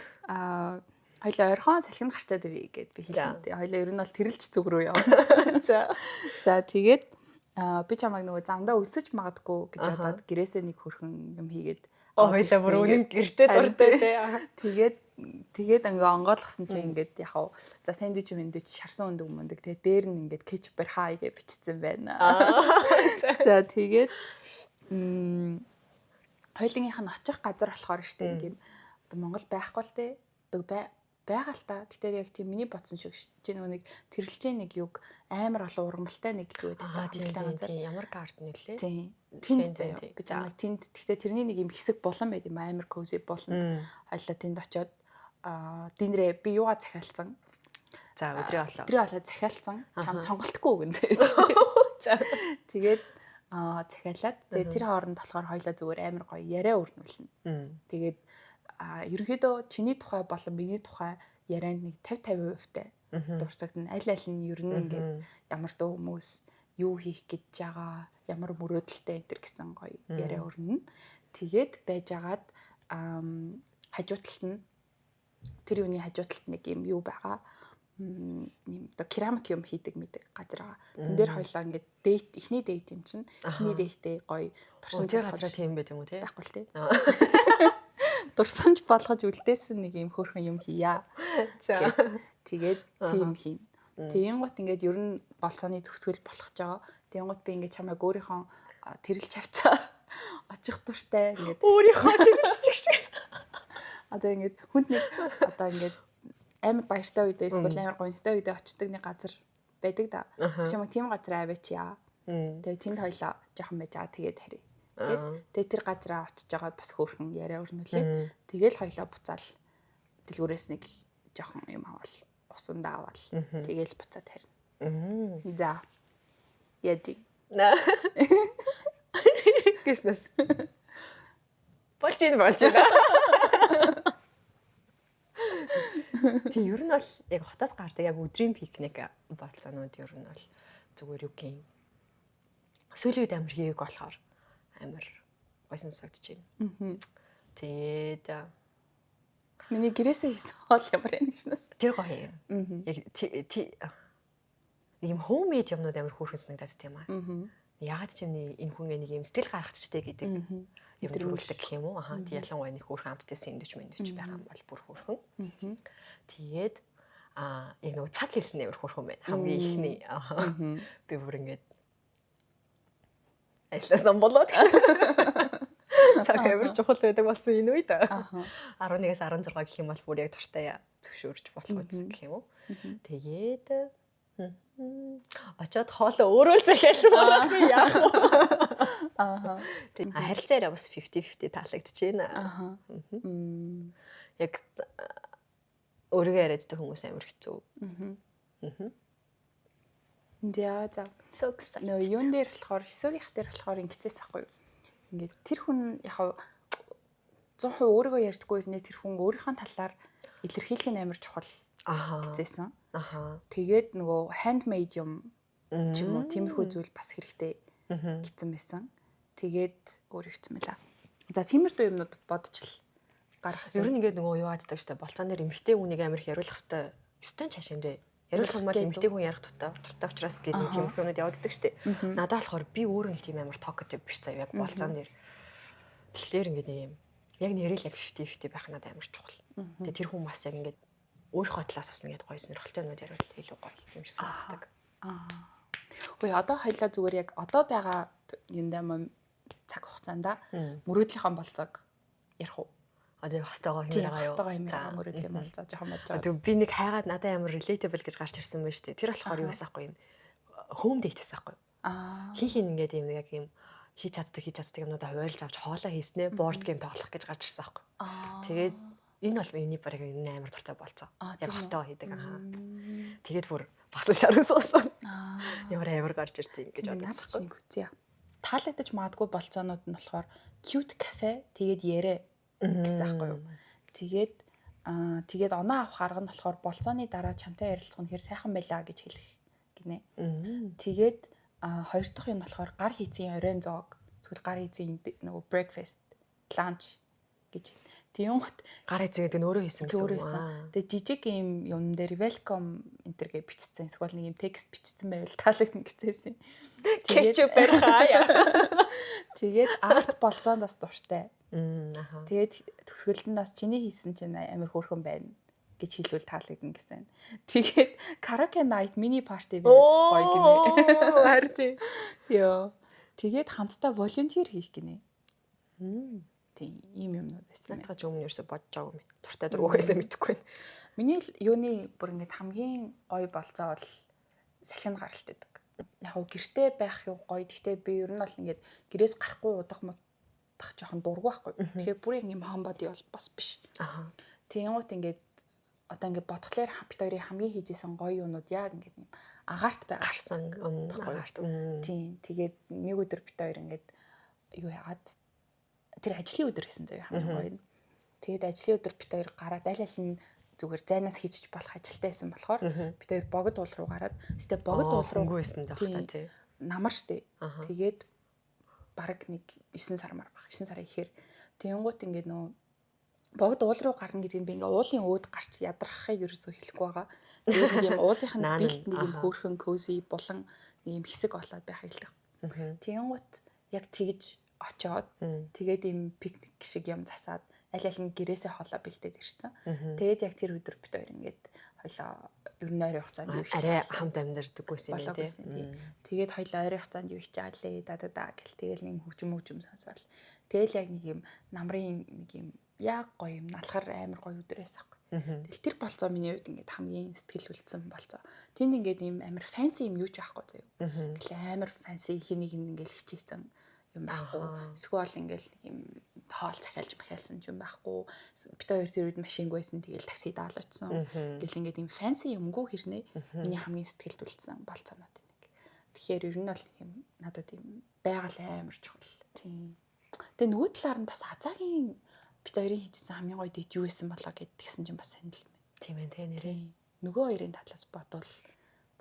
хоёлаа орхон салхинд гарчаад ирье гэд би хэлсэн. Тэгээ хоёлаа ер нь бол тэрэлж зүг рүү явна. За. За, тэгээд би чамайг нөгөө замдаа өлсөж магадгүй гэж бодоод гэрээсээ нэг хөрхөн юм хийгээд Оо, хоёлаа бүр үнэн гэртээ дуртай тий. Тэгээд ингээ онгойлгосон чинь ингээд яг за сэндвич мэндвич, шарсан өндөг мөндөг, тэгээд дээр нь ингээд кетчупээр хай гэж бичсэн байна. За, тэгээд хоёулангийнх нь очих газар болохоор штэ нэг юм одоо Монгол байхгүй л те байгаа л та. Гэтэ яг тийм миний бодсон шиг чи нөгөө нэг тэрэлжээ нэг юг амар олон ургамалтай нэг юу гэдэг ургамалтай газар. Ямар garden нөлөө? Тийм. Тэнд заяа. Би чамайг тэнд, гэтэ тэрний нэг юм хэсэг булан байд юм, амар cozy буланд хоёлаа тэнд очиод dinner ээ би юугаа захиалсан. За, өдрийн хоолоо. Өдрийн хоолоо захиалсан. Чам сонголтгүй өгөн заяа. За. Тэгээд захиалаад, тэгээд тэр хооронд болохоор хоёлаа зүгээр амар гоё яриа өрнүүлнэ. Тэгээд ерөнхийдөө чиний тухай болон миний тухай ярианд нэг 50 50% тай дурсагдана. Аль аль нь ер нь ингээд ямар дуу хүмүүс, юу хийх гэж байгаа, ямар мөрөөдөлтэй энэ гэсэн гоё яриа өрнө. Тэгээд байжгаад хажуу талд нь, тэр юуны хажуу талд нэг юм юу байгаа, юм одоо керамик юм хийдэг мэдэг газар байгаа. Тэн дээр хоёлаа ингээд date, эхний date юм чинь, эхний date ээ гоё дурсамж тэр газараа тийм байт юм уу те? Байхгүй л те. Дурсамж болгож үлдээсэн нэг юм хөөрхөн юм хийя. За. Тэгээд тийм хийн. Тийм гут ингээд ер нь болцооны төгсгөл болох гэж байгаа. Тийм гут би ингээд чамайг өөрийнхөө тэрэлж авцаа очих дуртай ингээд өөрийнхөө тэрэлж шиг. Одоо ингээд хүнд нэг одоо ингээд амар баяртай үедээ эсвэл амар гонхтой үедээ очдог нэг газар байдаг да. Чамайг тийм газар аваачъя. Тэгээ тэнд хоёлаа жоохон байж байгаа, тэгээд харъя. Гэт тэгээ тэр газараа очиж байгаад бас хөөрхөн яриа өрнөлээ. Тэгэл хоёлаа буцаал дэлгүүрээс нэг жоохон юм аваал, усандаа аваал. Тэгэл буцаад харина. За. Яди. Гиснэс. Болж ийн, болж байна. Тий, ер нь бол яг хотоос гардаг яг өдрийн пикник болцоонууд ер нь бол зүгээр юу гин. Сүүлийн үед амар хийгээг болохоор амар гоё сонсогдож байна. Тэгээд Миний гэрээсээ хийсэн хоол ямар юм гişнээс. Тэр гоё юм. Яг нэг юм homemade юмнууд амар хөөрхөн санагдаад тийм аа. Яагаад ч юм энэ хүн нэг юм сэтгэл гаргацчтэй гэдэг. юм Мэдрэмж. төрүүлдэг гэх юм уу. Аха, тэг ялангуяа нэг хөөрхөн амттай сэндвич мэндвич байгаа юм бол бүр хөөрхөн. Тэгээд яг нөгөө цаг хэлсэн амар хөөрхөн байна. Хамгийн ихний. Аха. Би бүр ингээд ажилласан болоод гэж. Цаг амар чухал байдаг болсон энэ үед. 11-ээс 16 гэх юм бол бүр яг дуртай зөвшөөрч болох үз гэх юм уу. Тэгээд очоод хоолоо өөрөө л захиалмаар би яах вэ? Харилцаа яриа бас 50-50 таалагдчихэв. Яг өөрийгөө яриаддаг хүмүүс амар хэцүү. За за. So excited. Нөгөө юун дээр болохоор, Хисогийнх дээр болохоор ингэцээс ахгүй юу. Ингээд тэр хүн яг 100% өөрийгөө ярьдаггүй ирнэ, тэр хүн өөрийнхөө талаар илэрхийлэх нь амар чухал гэжсэн. Тэгээд нөгөө handmade юм ч юм уу, тиймэрхүү зүйл бас хэрэгтэй гэсэн байсан. Тэгээд өөр ихсэн байла. За, тиймэрхүү юмнууд бодож л гаргасан. Ер нь ингээд нөгөө юу ааддаг штэ, болцоон дээр эмэгтэй хүнийг амар их яриулах хэвээр ёстой чааш юм дээ. Яриулах юм бол эмэгтэй хүн ярих дуртай дуртай учраас гэдэг нэг тиймэрхүү юмнууд явагддаг штэ. Надад болохоор би өөрөө нэг тийм амар talkative биш заяа, яг болцоон дээр. Тэгэхээр ингээд нэг юм яг нэрэл яг 50 50 байх надад амар чухал. Тэгээ тэр хүн бас яг ингээд өөрийнхөө талаас бас ингээд гоё сонирхолтой юмнууд яриул илүү гоё юм шиг санагддаг. Үгүй, одоо хоёлаа зүгээр яг одоо байгаа юундаа мөн цаг хугацаанд мөрөөдлийнхөө болцоог ярих уу? Одоо хостойгоо Тийм, хэмээр байгаа юу? хостойгоо хэмээр байгаа мөрөөдлийн болцоо жоохон бодож байгаа. Тэг би нэг хайгаад надад амар relatable гэж гарч ирсэн байна шүү дээ. Тэр болохоор юу байсан хгүй юм, home date байсан хгүй. Хин хин ингээд юм яг юм хийж чаддаг хийж чаддаг юмнуудаа хуваарлж авч хоолоо хийснээ board game тоглох гэж гарч ирсэн аахгүй. Тэгээд энэ бол миний бараг энэ амар дуртай болцоо. Яг Тийм үү? хостойгоо хийдэг. Аа. Тэгээд бүр бас шаруу суусан. Ямар амар гарч иртий гэж Тийм, бодсон. наадах чинь үзье. Таалагдаж магадгүй болцоонууд нь болохоор cute cafe, тэгээд яриа гэсэн аахгүй юу. Тэгээд тэгээд оноо авах арга нь болохоор болцооны дараа чамтай ярилцах нь хэр сайхан байлаа гэж хэлэх гинэ. Тэгээд хоёр дахь юм болохоор гар хийцэн оройн зоог, эсвэл гар хийцэн нөгөө breakfast, lunch гэж. Тэнгүүт Гар хийцэн гэдэг нь өөрөө хийсэн гэсэн өөрөө үг. хийсэн. Тэгээ жижиг юм юм дээр welcome энэ гэж бичсэн. Эсвэл нэг юм текст бичсэн байвал таалагдана гэжсэн. Кетчуп барих хаяа. Тэгээд art болцоонд бас дуртай. Тэгээд төгсгөлд нь бас чиний хийсэн чинь амар хөөрхөн байна гэж хэлвэл таалагдана гэсэн. Тэгээд karaoke night, mini party байвал бас гоё гинэ. Харин тий. Йоо. Тэгээд хамтдаа volunteer хийх гинэ. Тийм, ийм юмнууд байсан юм. Наадах ч өмнө ерөөсө бодож байгаагүй юм. Дуртай дургүйгээсээ мэдэхгүй байна. Миний л юуны бүр ингээд хамгийн гоё болцоо бол салхинд гаралт байдаг. Яг гоо гэрте байх юу гоё. Гэхдээ би ер нь бол ингээд гэрээс гарахгүй удах мудах жоохон дургүй байхгүй. Тэгэхээр бүр яг юм homebody бол бас биш. Тэгэнгუут ингээд одоо ингээд бодглоор бид хоёрын хамгийн хийжсэн гоё юмнууд яг ингээд юм агаарт байгаа. Гарсан агаарт. Тийм. Тэгээд нэг өдөр бид хоёр ингээд юу яагаад тэр ажлын өдөр хийсэн заяа, хамгийн гоё нь. Тэгээд ажлын өдөр бид хоёр гараад аль аль нь зүгээр зайнаас хийчих болох ажилтай байсан болохоор бид хоёр Богд уул руу гараад, гэтээ Богд уул руу хөнгөө байсан даа та, тий. Намар штэ. Тэгээд бараг нэг 9 сар мар баг. 9 сарын ихээр тэгэнгუут ингээд нөө Богд уул руу гарна гэдэг нь би ингээ уулын өөд гарч ядрахыг ерөөсөө хэлэхгүй байгаа. Тэгээд нэг юм уулынх нь бэлт нэг юм хөөрхөн cozy булан нэг юм хэсэг болоод байхыг хэлдэг. Тэгэнгუут яг тэгж очоод, тэгээд ийм пикник шиг юм засаад, аль аль нь гэрээсээ хоолоо бэлдээд ирсэн. Тэгээд яг тэр өдөр бид хоёр ингээд хоёлоо ер нь ойрын хугацаанд юу хийж арай хамт амьдардаггүйсэн юм тий. Тэгээд хоёлоо ойрын хугацаанд юу хийж байгаа лээ да да да гэл тэгэл нэг хөгжим хөгжим сонсоол. Тэгэл яг нэг юм намрын нэг юм яг гоё юм налхар амар гоё өдөр байсан аахгүй. Тэгэл тэр болцоо миний хувьд ингээд хамгийн сэтгэл үлдсэн болцоо. Тэнд ингээд юм амар fancy юм юу ч байхгүй заяа. Ингээл амар fancy хэнийг ингээл хичээсэн юм байхгүй. Эсвэл ингээл нэг юм хоол захиалж махиалсан юм байхгүй. Бид хоёр тэр үед машингүй байсан. Тэгэл такси даал очсон. Ингээл ингээд юм fancy юмгүй хэрнээ миний хамгийн сэтгэлд үлдсэн болцоонууд нэг. Тэгэхээр ер нь бол нэг юм надад юм байгаль амар чухал. Тийм. Тэгээ нөгөө талаар нь бас Азагийн бид хоёрын хийжсэн хамгийн гоё date юу байсан болоо гэдгийгсэн чинь бас сонирхол юм байна. Тийм ээ, тэ нэрээ. Нөгөө хоёрын талаас бодвол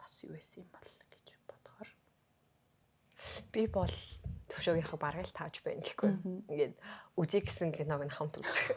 бас юу байсан юм бол гэж бодохоор би бол төвшөөгийнхөө бараг л тааж байна гэхгүй. Ингээд үзье гэсэн киног нь хамт үзэх.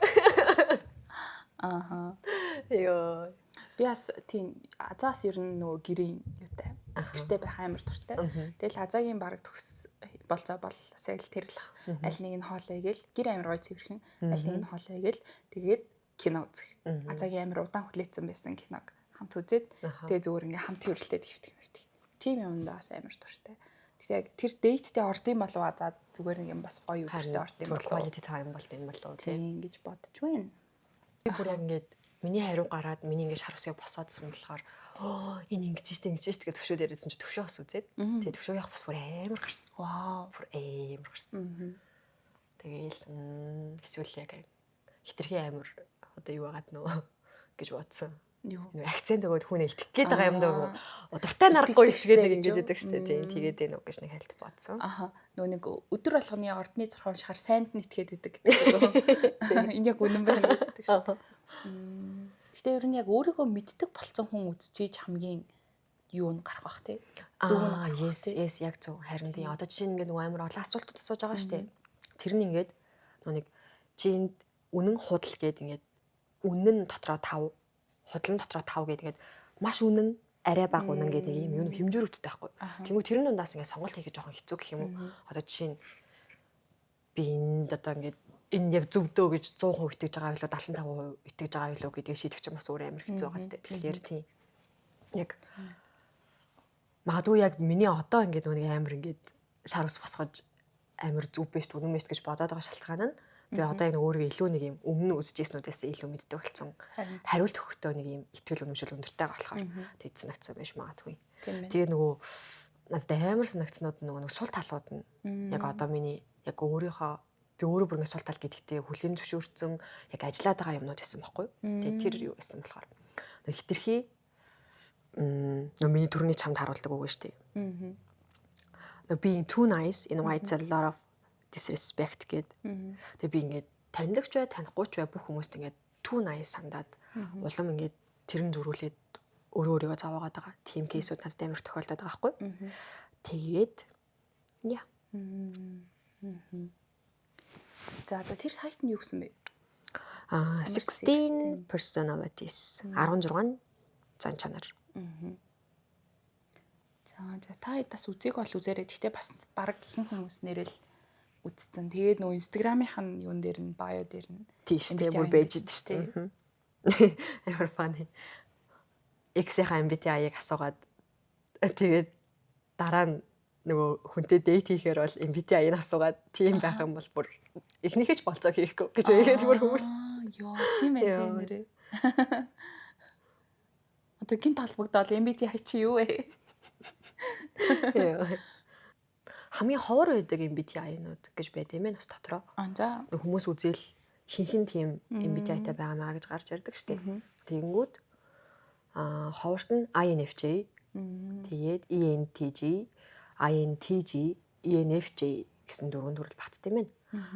Йоо. Би бас тийм, Азаас ер нь нөгөө гэрийн юутай. Гэрте байх амар дуртай. Тэгэл Азагийн бараг төгс Болцоо бол бас яг л тэр л ах. Аль нэг нь хоолоо игээл гэр амар гоё цэвэрхэн, аль нэг нь хоолоо игээл тэгээд кино үзэх. Азаагийн амар удаан хүлээцсэн байсан киног хамт үзээд, тэгээ зүгээр ингээ хамт хэврэлтэй хэвтэх хэвтэх. Тийм юмдаа бас амар дуртай. Тэгээ яг тэр date тэй ордын болов, азаа зүгээр нэг юм бас гоё өдөртэй ордын болов. Quality time болд юм болов. Тийм гэж бодож байна. Би бүр яг ингээд миний хариу гараад, миний ингээд шар үсгээ босоодсон болохоор энэ ингэж штэ, ингэж штэ гэж төвшөө дээрээсэн чи төвшөө бас үзээд, тэгээ төвшөө явах бас бүр амар гарсан. Вау. Бүр амар гарсан. Тэгээл эсвэл яг хитрхи амар одоо юу байгаад нөө гэж бодсон. Юу? Нөө акцент өгөөд хүн итгэх гээд байгаа юм даа, дуртай нарахгүй итгээд нэг ингэж байдаг штэ, тийм, тэгээд ээ нүг гэж нэг хальт бодсон. Аха. Нөгөө нэг өдөр болгоны ордны зураг уншихаар сайнд нь итгээд идэг гэдэг. Энэ яг үнэн байна гэдэг шиг. Гэтэ ер нь яг өөрийгөө мэддэг болцсон хүн үзчихийж хамгийн юу нь гарах бах, тий. Зөв нь гарах. Yes, яг зөв. Харин тийм, одоо жишээ нь ингээд нөгөө амар олон асуултууд асууж байгаа штэ. Тэр нь ингээд нөгөө нэг чи энд үнэн худал гээд ингээд үнэн нь дотроо 5, худал нь дотроо 5 гээд ингээд маш үнэн, арай бага үнэн гэдэг нэг юм юу хэмжүүр үстэй байхгүй. Тэнгүү тэрэн дундаас ингээд сонголт хийх жоохон хэцүү гэх юм уу. Одоо жишээ нь би энд одоо ингээд энэ яг зөвдөө гэж 100% итгэж байгаа билүү, 75% итгэж байгаа билүү гэдгийг шийдэх чинь бас өөр амар хэцүү байгаа зү. Тэгэхээр тийм. Яг магадгүй яг миний одоо ингээд нэг амар ингээд шар ус босгож амар зөв биш, үнэн биш гэж бодоод байгаа шалтгаан нь би одоо яг өөрийгөө илүү нэг юм өмнө үзчихснүүдээс илүү мэддэг болсон. Хариулт өгөхдөө нэг юм итгэл үнэмшил өндөртэй болохоор тэгж санагдсан байж магадгүй. Тэгээ нөгөө надад амар санагдсанууд нөгөө нэг сул талууд нь яг одоо миний яг өөрийнхөө, би өөрөө бүр ингэ сул тал гэдэгтээ хүлээн зөвшөөрсөн, яг ажиллаад байгаа юмнууд байсан байхгүй юу. Тэгээ тэр юу байсан болохоор хитрхи нөө миний төрний чамд харуулдаг үг шүү дээ. Нөө being too nice invites a lot of disrespect гэд. Тэгээ би ингээд таньдагч бай, танихгүй ч бай, бүх хүмүүст ингээд too nice сандаад улам ингээд тэрэн зөрүүлээд өөрөө өөрийгөө зовоогоод байгаа. Тим case үүд надад амар тохиолдоод байгаа байхгүй. Тэгээд яа. За, тэр сайт нь юу гэсэн бэ? Аа, 16 personalities, 16 зан чанар. За, та хэд бас үзег бол үзээрэй. Гэхдээ бас баг ихэнх хүмүүс нэрэл үзсэн. Тэгээд нөгөө Instagram-ийнх нь юун дээр нь, bio дээр нь тийш дээ, бүр байж идэв шүү дээ. Амар funny. X-ийн MBTI-ыг асуугаад, тэгээд дараа нь нөгөө хүнтэй date хийхээр бол MBTI-ыг асуугаад, тийм байх юм бол бүр эхнийхээ ч болцоо хийхгүй гэж тэгээд бүр хүмүүс. Йоо, тийм ээ, тийм нэрээ. Одоо гинт холбогдоол MBTI чи юу вэ? Хамгийн ховор байдаг MBTI-нууд гэж байд юм байна бас дотроо. Аа, за. Хүмүүс үзэл шинхэн тийм MBTI-тай байгаа маа гэж гарч ирдэг штеп. Тэгэнгүүт ховорт нь INFJ, тэгээд ENTJ, INTJ, ENFJ гэсэн дөрвөн төрөл багтдаг юм байна.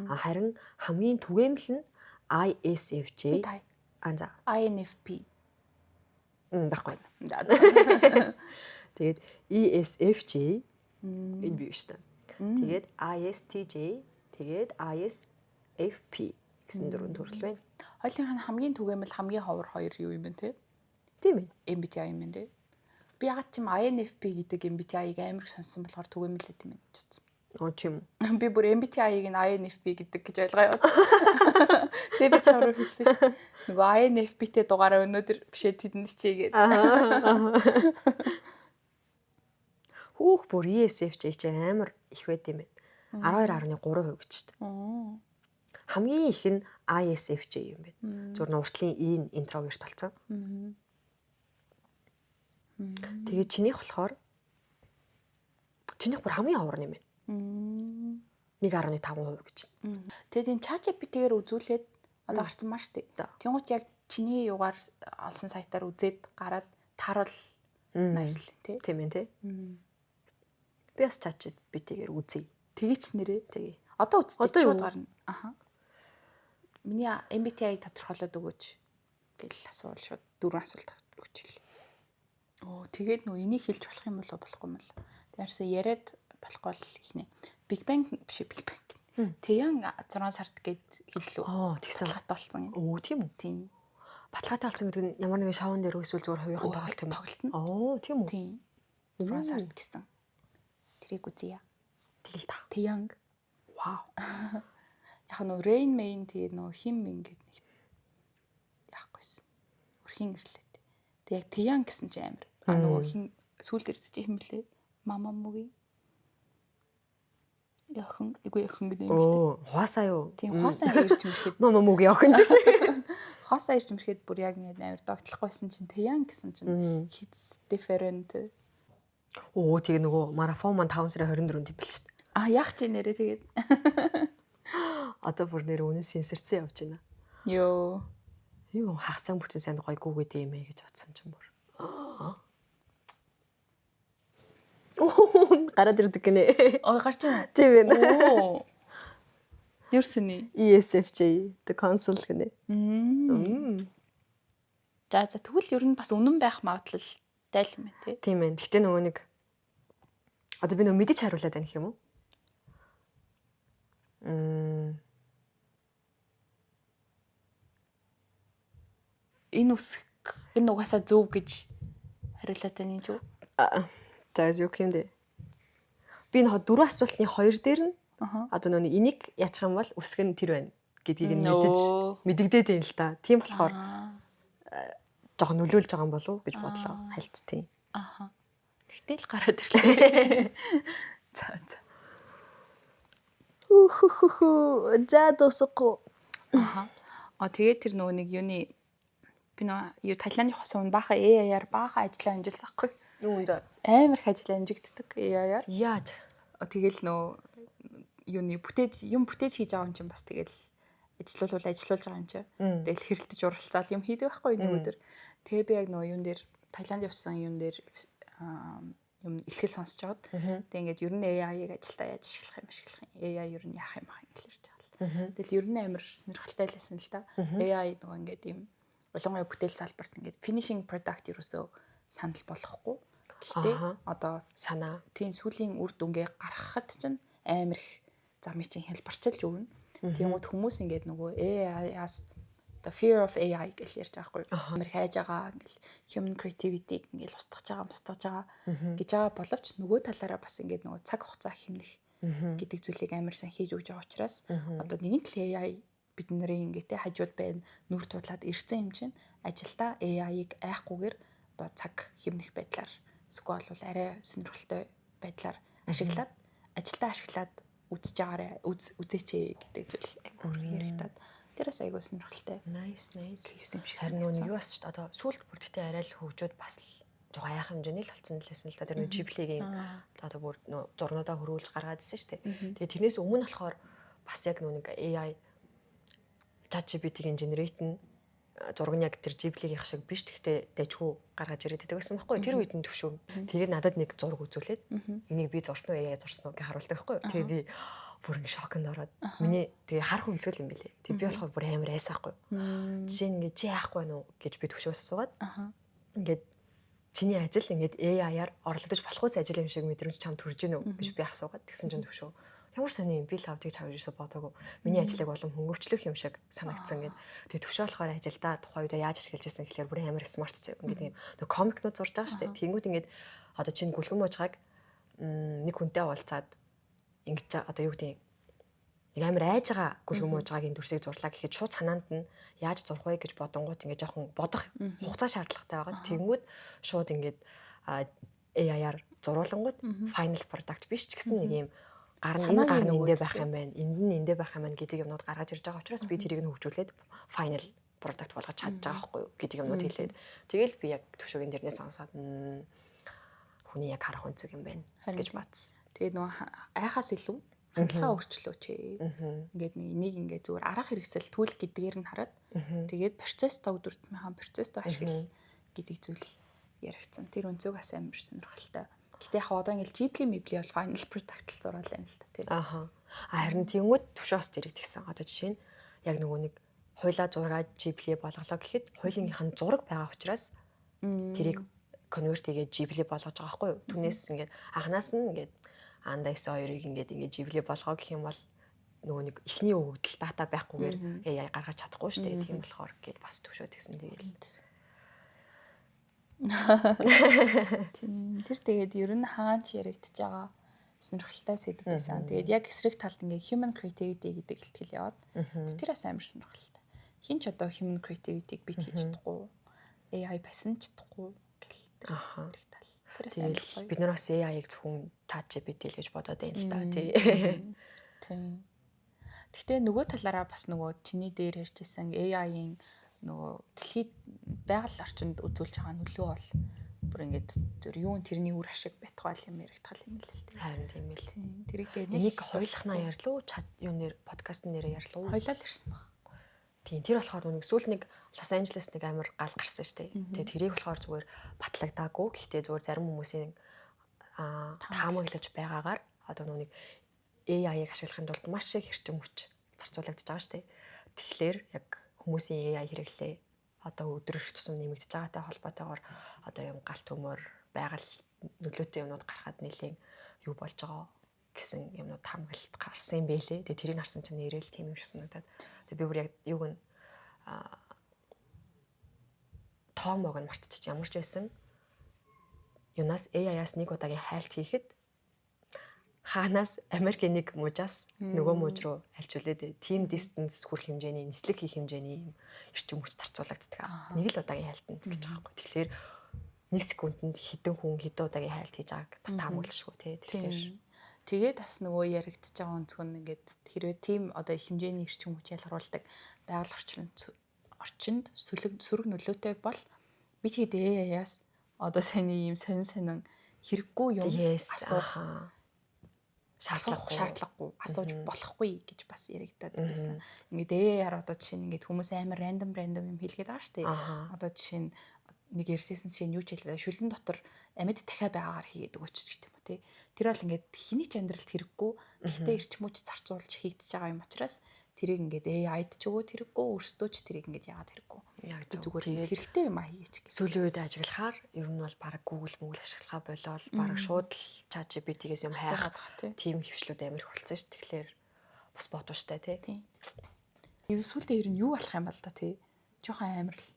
А харин хамгийн түгээмэл нь ISFJ. А, за. INFP. Байхгүй. Тэгээд ESFJ, энэ бий шүү дээ. Тэгээд ISTJ, тэгээд ISFP гэсэн дөрвөн төрөл байна. Хоёулынх нь хамгийн түгээмэл, хамгийн ховор хоёр юу юм бэ те? Тийм ээ. MBTI юм байна те. Би ягаад ч юм INFP гэдэг MBTI-г амар их сонссон болохоор түгээмэл байт юм байна гэж бодсон. Оо, тийм үү. Би бүр MBTI-г нь INFP гэдэг гэж ойлгоо яваад. Тэгээ би чамруу хэлсэн шүү. Нөгөө INFP-тэй дугаараа өнөөдөр бишээ тэдэнд чигээд. Хүүх, бүр ESFJ чи амар их байд юм байна. 12.3% гэж шүү дээ. Хамгийн их нь ISFJ юм байна. Зүгээр нь уртлын E нь introvert болсон. Тэгээд чинийх болохоор, чинийх бүр хамгийн ховор юм байна. 1.5% гэж. Тэгээд энэ ChatGPT-гээр үзүүлээд одоо гарсан маа шүү дээ. Тэнгуут яг чиний югаар олсон сайтаар үзээд гараад тааруул nice л тий. Тийм ээ, тий. Би бас ChatGPT-гээр үзье. Тэгээч нэрээ. Тэгээ. Одоо үзчих, шууд гарна. Аха. Миний MBTI тодорхойлоод өгөөч гэл асуувал шууд дөрвөн асуулт өгч л. Оо, тэгээд нөө энийг хэлж болох юм болоо, болохгүй юм бол. Тэрсэн яриад болохгүй л хэлнэ. Big Bang биш, Big Bang. Тэян 6 сард гээд хэллүү. Аа, тэгсэн. Баталгаатай болсон юм. Өө, тийм үү? Тийм. Баталгаатай болсон гэдэг нь ямар нэгэн шоун дээр эсвэл зүгээр хувийнхан тоглолт юм уу? Тоглолт нь. Оо, тийм үү? Тийм. 6 сард гэсэн. Тэрийг үзье. Тэгэл та. Taeyang. Вау. Яг нөө Rain Man тэгээд нөө хим ингээд нэг яахгүйсэн. Өрхийн ирлээ. Тэг яг Taeyang гэсэн чи амар. А нөгөө хин сүүлд ирсэн чи хин блэ? Мама мөгийн. Яхан, эгүй яхан гэдэг юм л дээ. Оо, хуасаа юу? Тийм хуасаа ирж мөрөхөд Мама мөгийн охин ч гэсэн. хуасаа ирж мөрөхөд бүр яг ингээд амар догтлохгүйсэн чинь Taeyang гэсэн чинь hits different. Оо, тэгээ нөгөө марафон маань 5 сарын 24-нд бэл шүү дээ. А яах чи нэрээ тэгээд. Одоо бүр нэр үнэн сэнсэрсэн явж байна. Йоо. Юу хагас бүтэн сайн гоё гүгээд юм ээ гэж бодсон чинь бүр. Гараад ирдэг гинэ. Ой гарч байна. Тийм ээ. Оо. Юрсэний. ESFJ the console гинэ. За за тэгвэл ер нь бас үнэн байх магадлалтай л юм байна тий. Тийм ээ. Гэтэ нөгөө нэг одоо би нөгөө мэдэж хариулаад байна гэх юм уу? Энэ үсэг энэ угаасаа зөв гэж хариулаад байна юм юу? За юу юм бэ? Би нөгөө дөрвөн асуултны хоёр дээр нь одоо нөгөө энийг яачих юм бол үсэг нь тэр байна гэдгийг нь мэдэж мэдэгдээд байна л да. Тийм болохоор жоохон нөлөөлж байгаа юм болов уу гэж бодлоо. Хальт тийм. Аха. Тэгтэл гараад ирлээ. За за. Үхүхүхү. За дуусахгүй. Аха. А тэгээд тэр нөгөө нэг юуны би нөгөө юу Таиландын хос хүн баахан AI-аар баахан ажиллаа амжилсан хгүй. Юунд Амар их ажил амжигддаг AI-аар. Яаж? Тэгэл нөө юуны бүтээж юм бүтээж хийж байгаа юм чинь бас тэгэл ажиллуулвал ажиллуулж байгаа юм чинь. Тэгэл хэрэлдэж уралцаал юм хийдэг байхгүй нэг өдөр. Тэгээ би яг нөө юун дээр Таиланд явсан юун дээр юм илтгэл сонсож байгаад тэгээ ингээд ер нь AI-ыг ажилдаа яаж ашиглах юм ашиглах юм. AI ер нь яах юм бах ингэж ярьж байгаа л. Тэгэл ер нь амар сонирхолтой л байсан л та. AI нөгөө ингээд юм ялангуяа бүтээл салбарт ингээд finishing product ерөөсөө санал болгохгүй. Гэхдээ одоо санаа тийм сүүлийн үр дүнгээ гаргахад чинь амар их замыг чинь хялбарчилж өгнө. Тэнгүүд хүмүүс ингээд нөгөө AI-аас the fear of AI гэж ярьж байгаа байхгүй. Амар хайж байгаа ингээл human creativity-г ингээл устгаж байгаа, мустгаж байгаа гэж байгаа боловч нөгөө талаараа бас ингээд нөгөө цаг хугацаа хэмнэх гэдэг зүйлийг амар сайн хийж өгч байгаа учраас одоо нэгэн тал AI бид нарын ингээд те хажууд байна, нүр тудлаад ирсэн юм чинь ажилдаа AI-ыг айхгүйгээр одоо цаг хэмнэх байдлаар эсвэл бол арай сонирхолтой байдлаар ашиглаад ажилдаа ашиглаад үзэж байгаарай үзээч гэдэг зүйл айгүй яригдаад тэрээс айгүй сонирхолтой. Nice nice. Кейс юм шиг Харин нөгөө юу бас ч одоо сүүлд бүр гэтээ арай л хөгжөөд бас л жоо айх хэмжээний л болсон л байсан л та. Тэр нөгөө Ghibli-гийн одоо бүр нөгөө зурнуудаа хөрвүүлж гаргаад ирсэн шүү дээ. Тэгээ тэрнээс өмнө болохоор бас яг нөгөө нэг AI ChatGPT-гийн generate нь зураг нь яг тэр Ghibli-гийнх шиг биш гэхдээ дэжхүү гаргаж ирээд байдаг гэсэн байхгүй. Тэр үед нь төвшөө. Тэгээд надад нэг зураг үзүүлээд энийг би зурсан уу AI зурсан уу гэж харуулдаг байхгүй. Тэгээ би бүр ингэ шоконд ороод миний тэгээ харах өнцгөл юм бэлээ. Тэгээ би болохоор бүр амар айсан байхгүй. Жишээ нь ингэ чи яахгүй байна уу гэж би төвшөөс асуугаад ингээд чиний ажил ингээд AI-аар орлогдож болох үс ажил юм шиг мэдрэмж чам төрж гинүү гэж би асуугаад тэгсэн чинь төвшөө ямар сони юм би л авдгийг чам ерөөсө бодоогүй. Миний ажлыг улам хөнгөвчлөх юм шиг санагдсан гэд. Тэгээ төвшөө болохоор ажилдаа тухайн үедээ яаж ашиглаж байсан гэхлээр бүр амар смарт заяа. Ингээд юм тэг комикнууд зурж байгаа шүү дээ. Тэнгүүд ингээд одоо чинь гүлгэн муужгааг нэг хүнтэй уулзаад ингэж одоо юу гэдэг нэг амар айж байгаа гүлгэн муужгаагийн дүрсийг зурлаа гэхэд шууд санаанд нь яаж зурх вэ гэж бодонгууд ингээд жоохон бодох хугацаа шаардлагатай байгаа. Тэнгүүд шууд ингээд AI-аар зуруулангууд final product биш ч гэсэн нэг юм гар нь энэ гар нь эндээ байх юм байна. Энд нь эндээ байх юм байна гэдэг юмнууд гаргаж ирж байгаа учраас би тэрийг нь хөгжүүлээд final product болгож чадж байгаа байхгүй юу гэдэг юмнууд хэлээд тэгэл би яг төвшөөгийн дэрнээ сонсоод хүний яг харах өнцөг юм байна гэж батсан. Тэгээд нөгөө айхаас илүү хандлагаа өөрчлөөч. Ингээд нэг ингээд зүгээр арга хэрэгсэл түүл гэдгээр нь хараад тэгээд процесстой өдөр тутмынхаа процесстой ашигла гэдэг зүйл яригдсан. Тэр өнцөг бас амар сонирхолтой. Гэтэ яг одоо ингээд Ghibli мибли бол final product л зураал байна л та тий. Аха. Харин тэнгууд төвшөөс тэрийг тэгсэн. Одоо жишээ нь яг нөгөө нэг хуйлаа зураг Ghibli болголоо гэхэд хуулийнхийнх нь зураг байгаа учраас тэрийг convert хийгээд Ghibli болгож байгаа байхгүй юу? Түүнээс ингээд анханаас нь ингээд анда 9 2-ыг ингээд ингээд Ghibli болгоо гэх юм бол нөгөө нэг эхний өгөгдөл дата байхгүйгээр AI гаргаж чадахгүй шүү дээ. Тийм болохоор гээд бас төвшөө тэгсэн тэгэл. Тийм. Тэр тэгээд ер нь хаач яригдж байгаа. Сонирхолтой сэдэв байсан. Тэгээд яг эсрэг талд ингээ human creativity гэдэг илтгэл яваад, тэр бас амар сонирхолтой. Хэн ч одоо human creativity-г beat хийж чадахгүй. AI байсан ч чадахгүй гэл тэр эсрэг тал. Тэр бас амар Тэгэл гоё. бид нар бас AI-г зөвхөн ChatGPT л гэж бодоод байна л да, тий. Тийм. Гэхдээ нөгөө талаараа бас нөгөө чиний дээр ярьжсэн AI-ийн нөгөө дэлхийд байгаль орчинд үзүүлж байгаа нөлөө бол бүр ингээд зүр юун тэрний үр ашиг байтугай юм яригдах юм л л тийм. Харин тийм л. Тийм. Тэрийг тэгээд Энийг хоёулахнаа ярьлуу, чат юу нэр подкаст нэрээ ярьлуу. Хоёлаа л ирсэн баг. Тийм, тэр болохоор нэг сүүл нэг Лос Анжелес нэг амар гал гарсан шүү дээ. Тэгээ тэрийг болохоор зүгээр батлагдаагүй. Гэхдээ зүгээр зарим хүмүүсийн таамаглаж байгаагаар одоо нүг AI-ыг ашиглахын тулд маш их эрчим хүч зарцуулагдаж байгаа шүү дээ. Тэгэхээр яг хүмүүсийн AI хэрэглээ одоо өдөр их тусам нэмэгдэж байгаатай холбоотойгоор одоо юм галт төмөр, байгаль нөлөөтэй юмнууд гарахад нэлээд юу болж байгаа гэсэн юмнууд таамаглалт гарсан юм бэлээ. Тэгээ тэрийг харсан чинь нэрэл тийм юм шиг санагдаад. Тэгээ би бүр яг юуг нь тоомог нь мартчих, ямар ч байсан юунаас AI-аас нэг удаагийн хайлт хийхэд хаанаас Америкийн нэг мужаас нөгөө муж руу альчуулээд team distance хүрэх хэмжээний, нислэг хийх хэмжээний юм эрчим хүч зарцуулагддаг. Нэг л удаагийн хайлтанд гэж байгаа байхгүй. Тэгэхээр нэг секундэд хэдэн хүн хэдэн удаагийн хайлт хийж байгааг бас таамаглашгүй, тий. Тэгэхээр Тэгээд бас нөгөө яригдж байгаа өнцгөн нь ингээд хэрвээ тийм одоо их хэмжээний эрчим хүч ялгаруулдаг байгаль орчинд сөрөг нөлөөтэй бол бид хэд AI-аас одоо саяны ийм сонин сонин хэрэггүй юм асуух шаардлагагүй. Шаардлагагүй, асууж болохгүй гэж бас яригдаад байсан. Ингээд AI-аар одоо жишээ нь ингээд хүмүүс амар random random юм хэлгээд байгаа шүү дээ. Одоо жишээ нь нэг ярьжсэн жишээ нь юу ч хэлээ, шүлэн дотор амьд дахиа байгаагаар хийгээд өгөөч гэх юм уу, тий. Тэр бол ингээд хэний ч амьдралд хэрэггүй. Гэхдээ эрчим хүч зарцуулж хийгдэж байгаа юм учраас тэрийг ингээд AI-д ч өгөөд хэрэггүй, өөрсдөө ч тэрийг ингээд яагаад хэрэггүй. Яг зүгээр ингээд хэрэгтэй юм а хийгээч гэх. Сүүлийн үед ажиглахаар ер нь бол баг Google Google ашиглахаа болоод баг шууд л ChatGPT-гээс юм хайхад тийм хөвшлүүд амар их болсон шүү. Тэгэхээр бас бодууштай, тий. Тийм. Сүүлдээ ер нь юу болох юм бол та, тий. Жохон амар л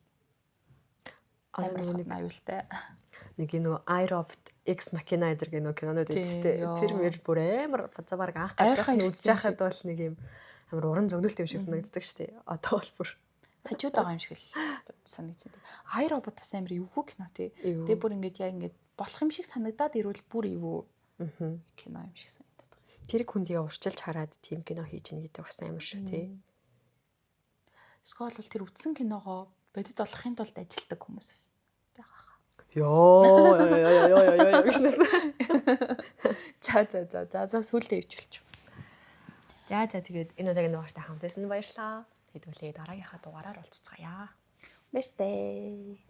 амар нэг аюултай. Нэг нөгөө iRobot, Ex Machina гэдэг нэг кинонод үзтээ. Тэр мэр бүр амар за баг анх гарч байхад үзэж байхад бол нэг юм амар уран зөгнөлт юм шиг санагддаг шүү дээ. Одоо бол бүр хажууд байгаа юм шиг л санагдаж байна. iRobot бас амар эвгүй кино, тий. Тэгээ бүр ингээд яг ингээд болох юм шиг санагдаад ирвэл бүр эвгүй кино юм шиг санагдаад байгаа. Тэр хүндээ урчилж хараад тийм кино хийж ийн гэдэг бас амар шүү, тий. Эсвэл бол тэр үтсэн киногоо бодит болохын тулд ажилтдаг хүмүүс бас байгаа хаа. Йоо ёо ёо ёо ёо гэснээс. За, сүулдэ ивчүүлчих. За, тэгээд энэ удаагийн дугаартай хамт байсан баярлалаа. Хэдүүлээ дараагийнхаа дугаараар уулзцгаая. Баяртай.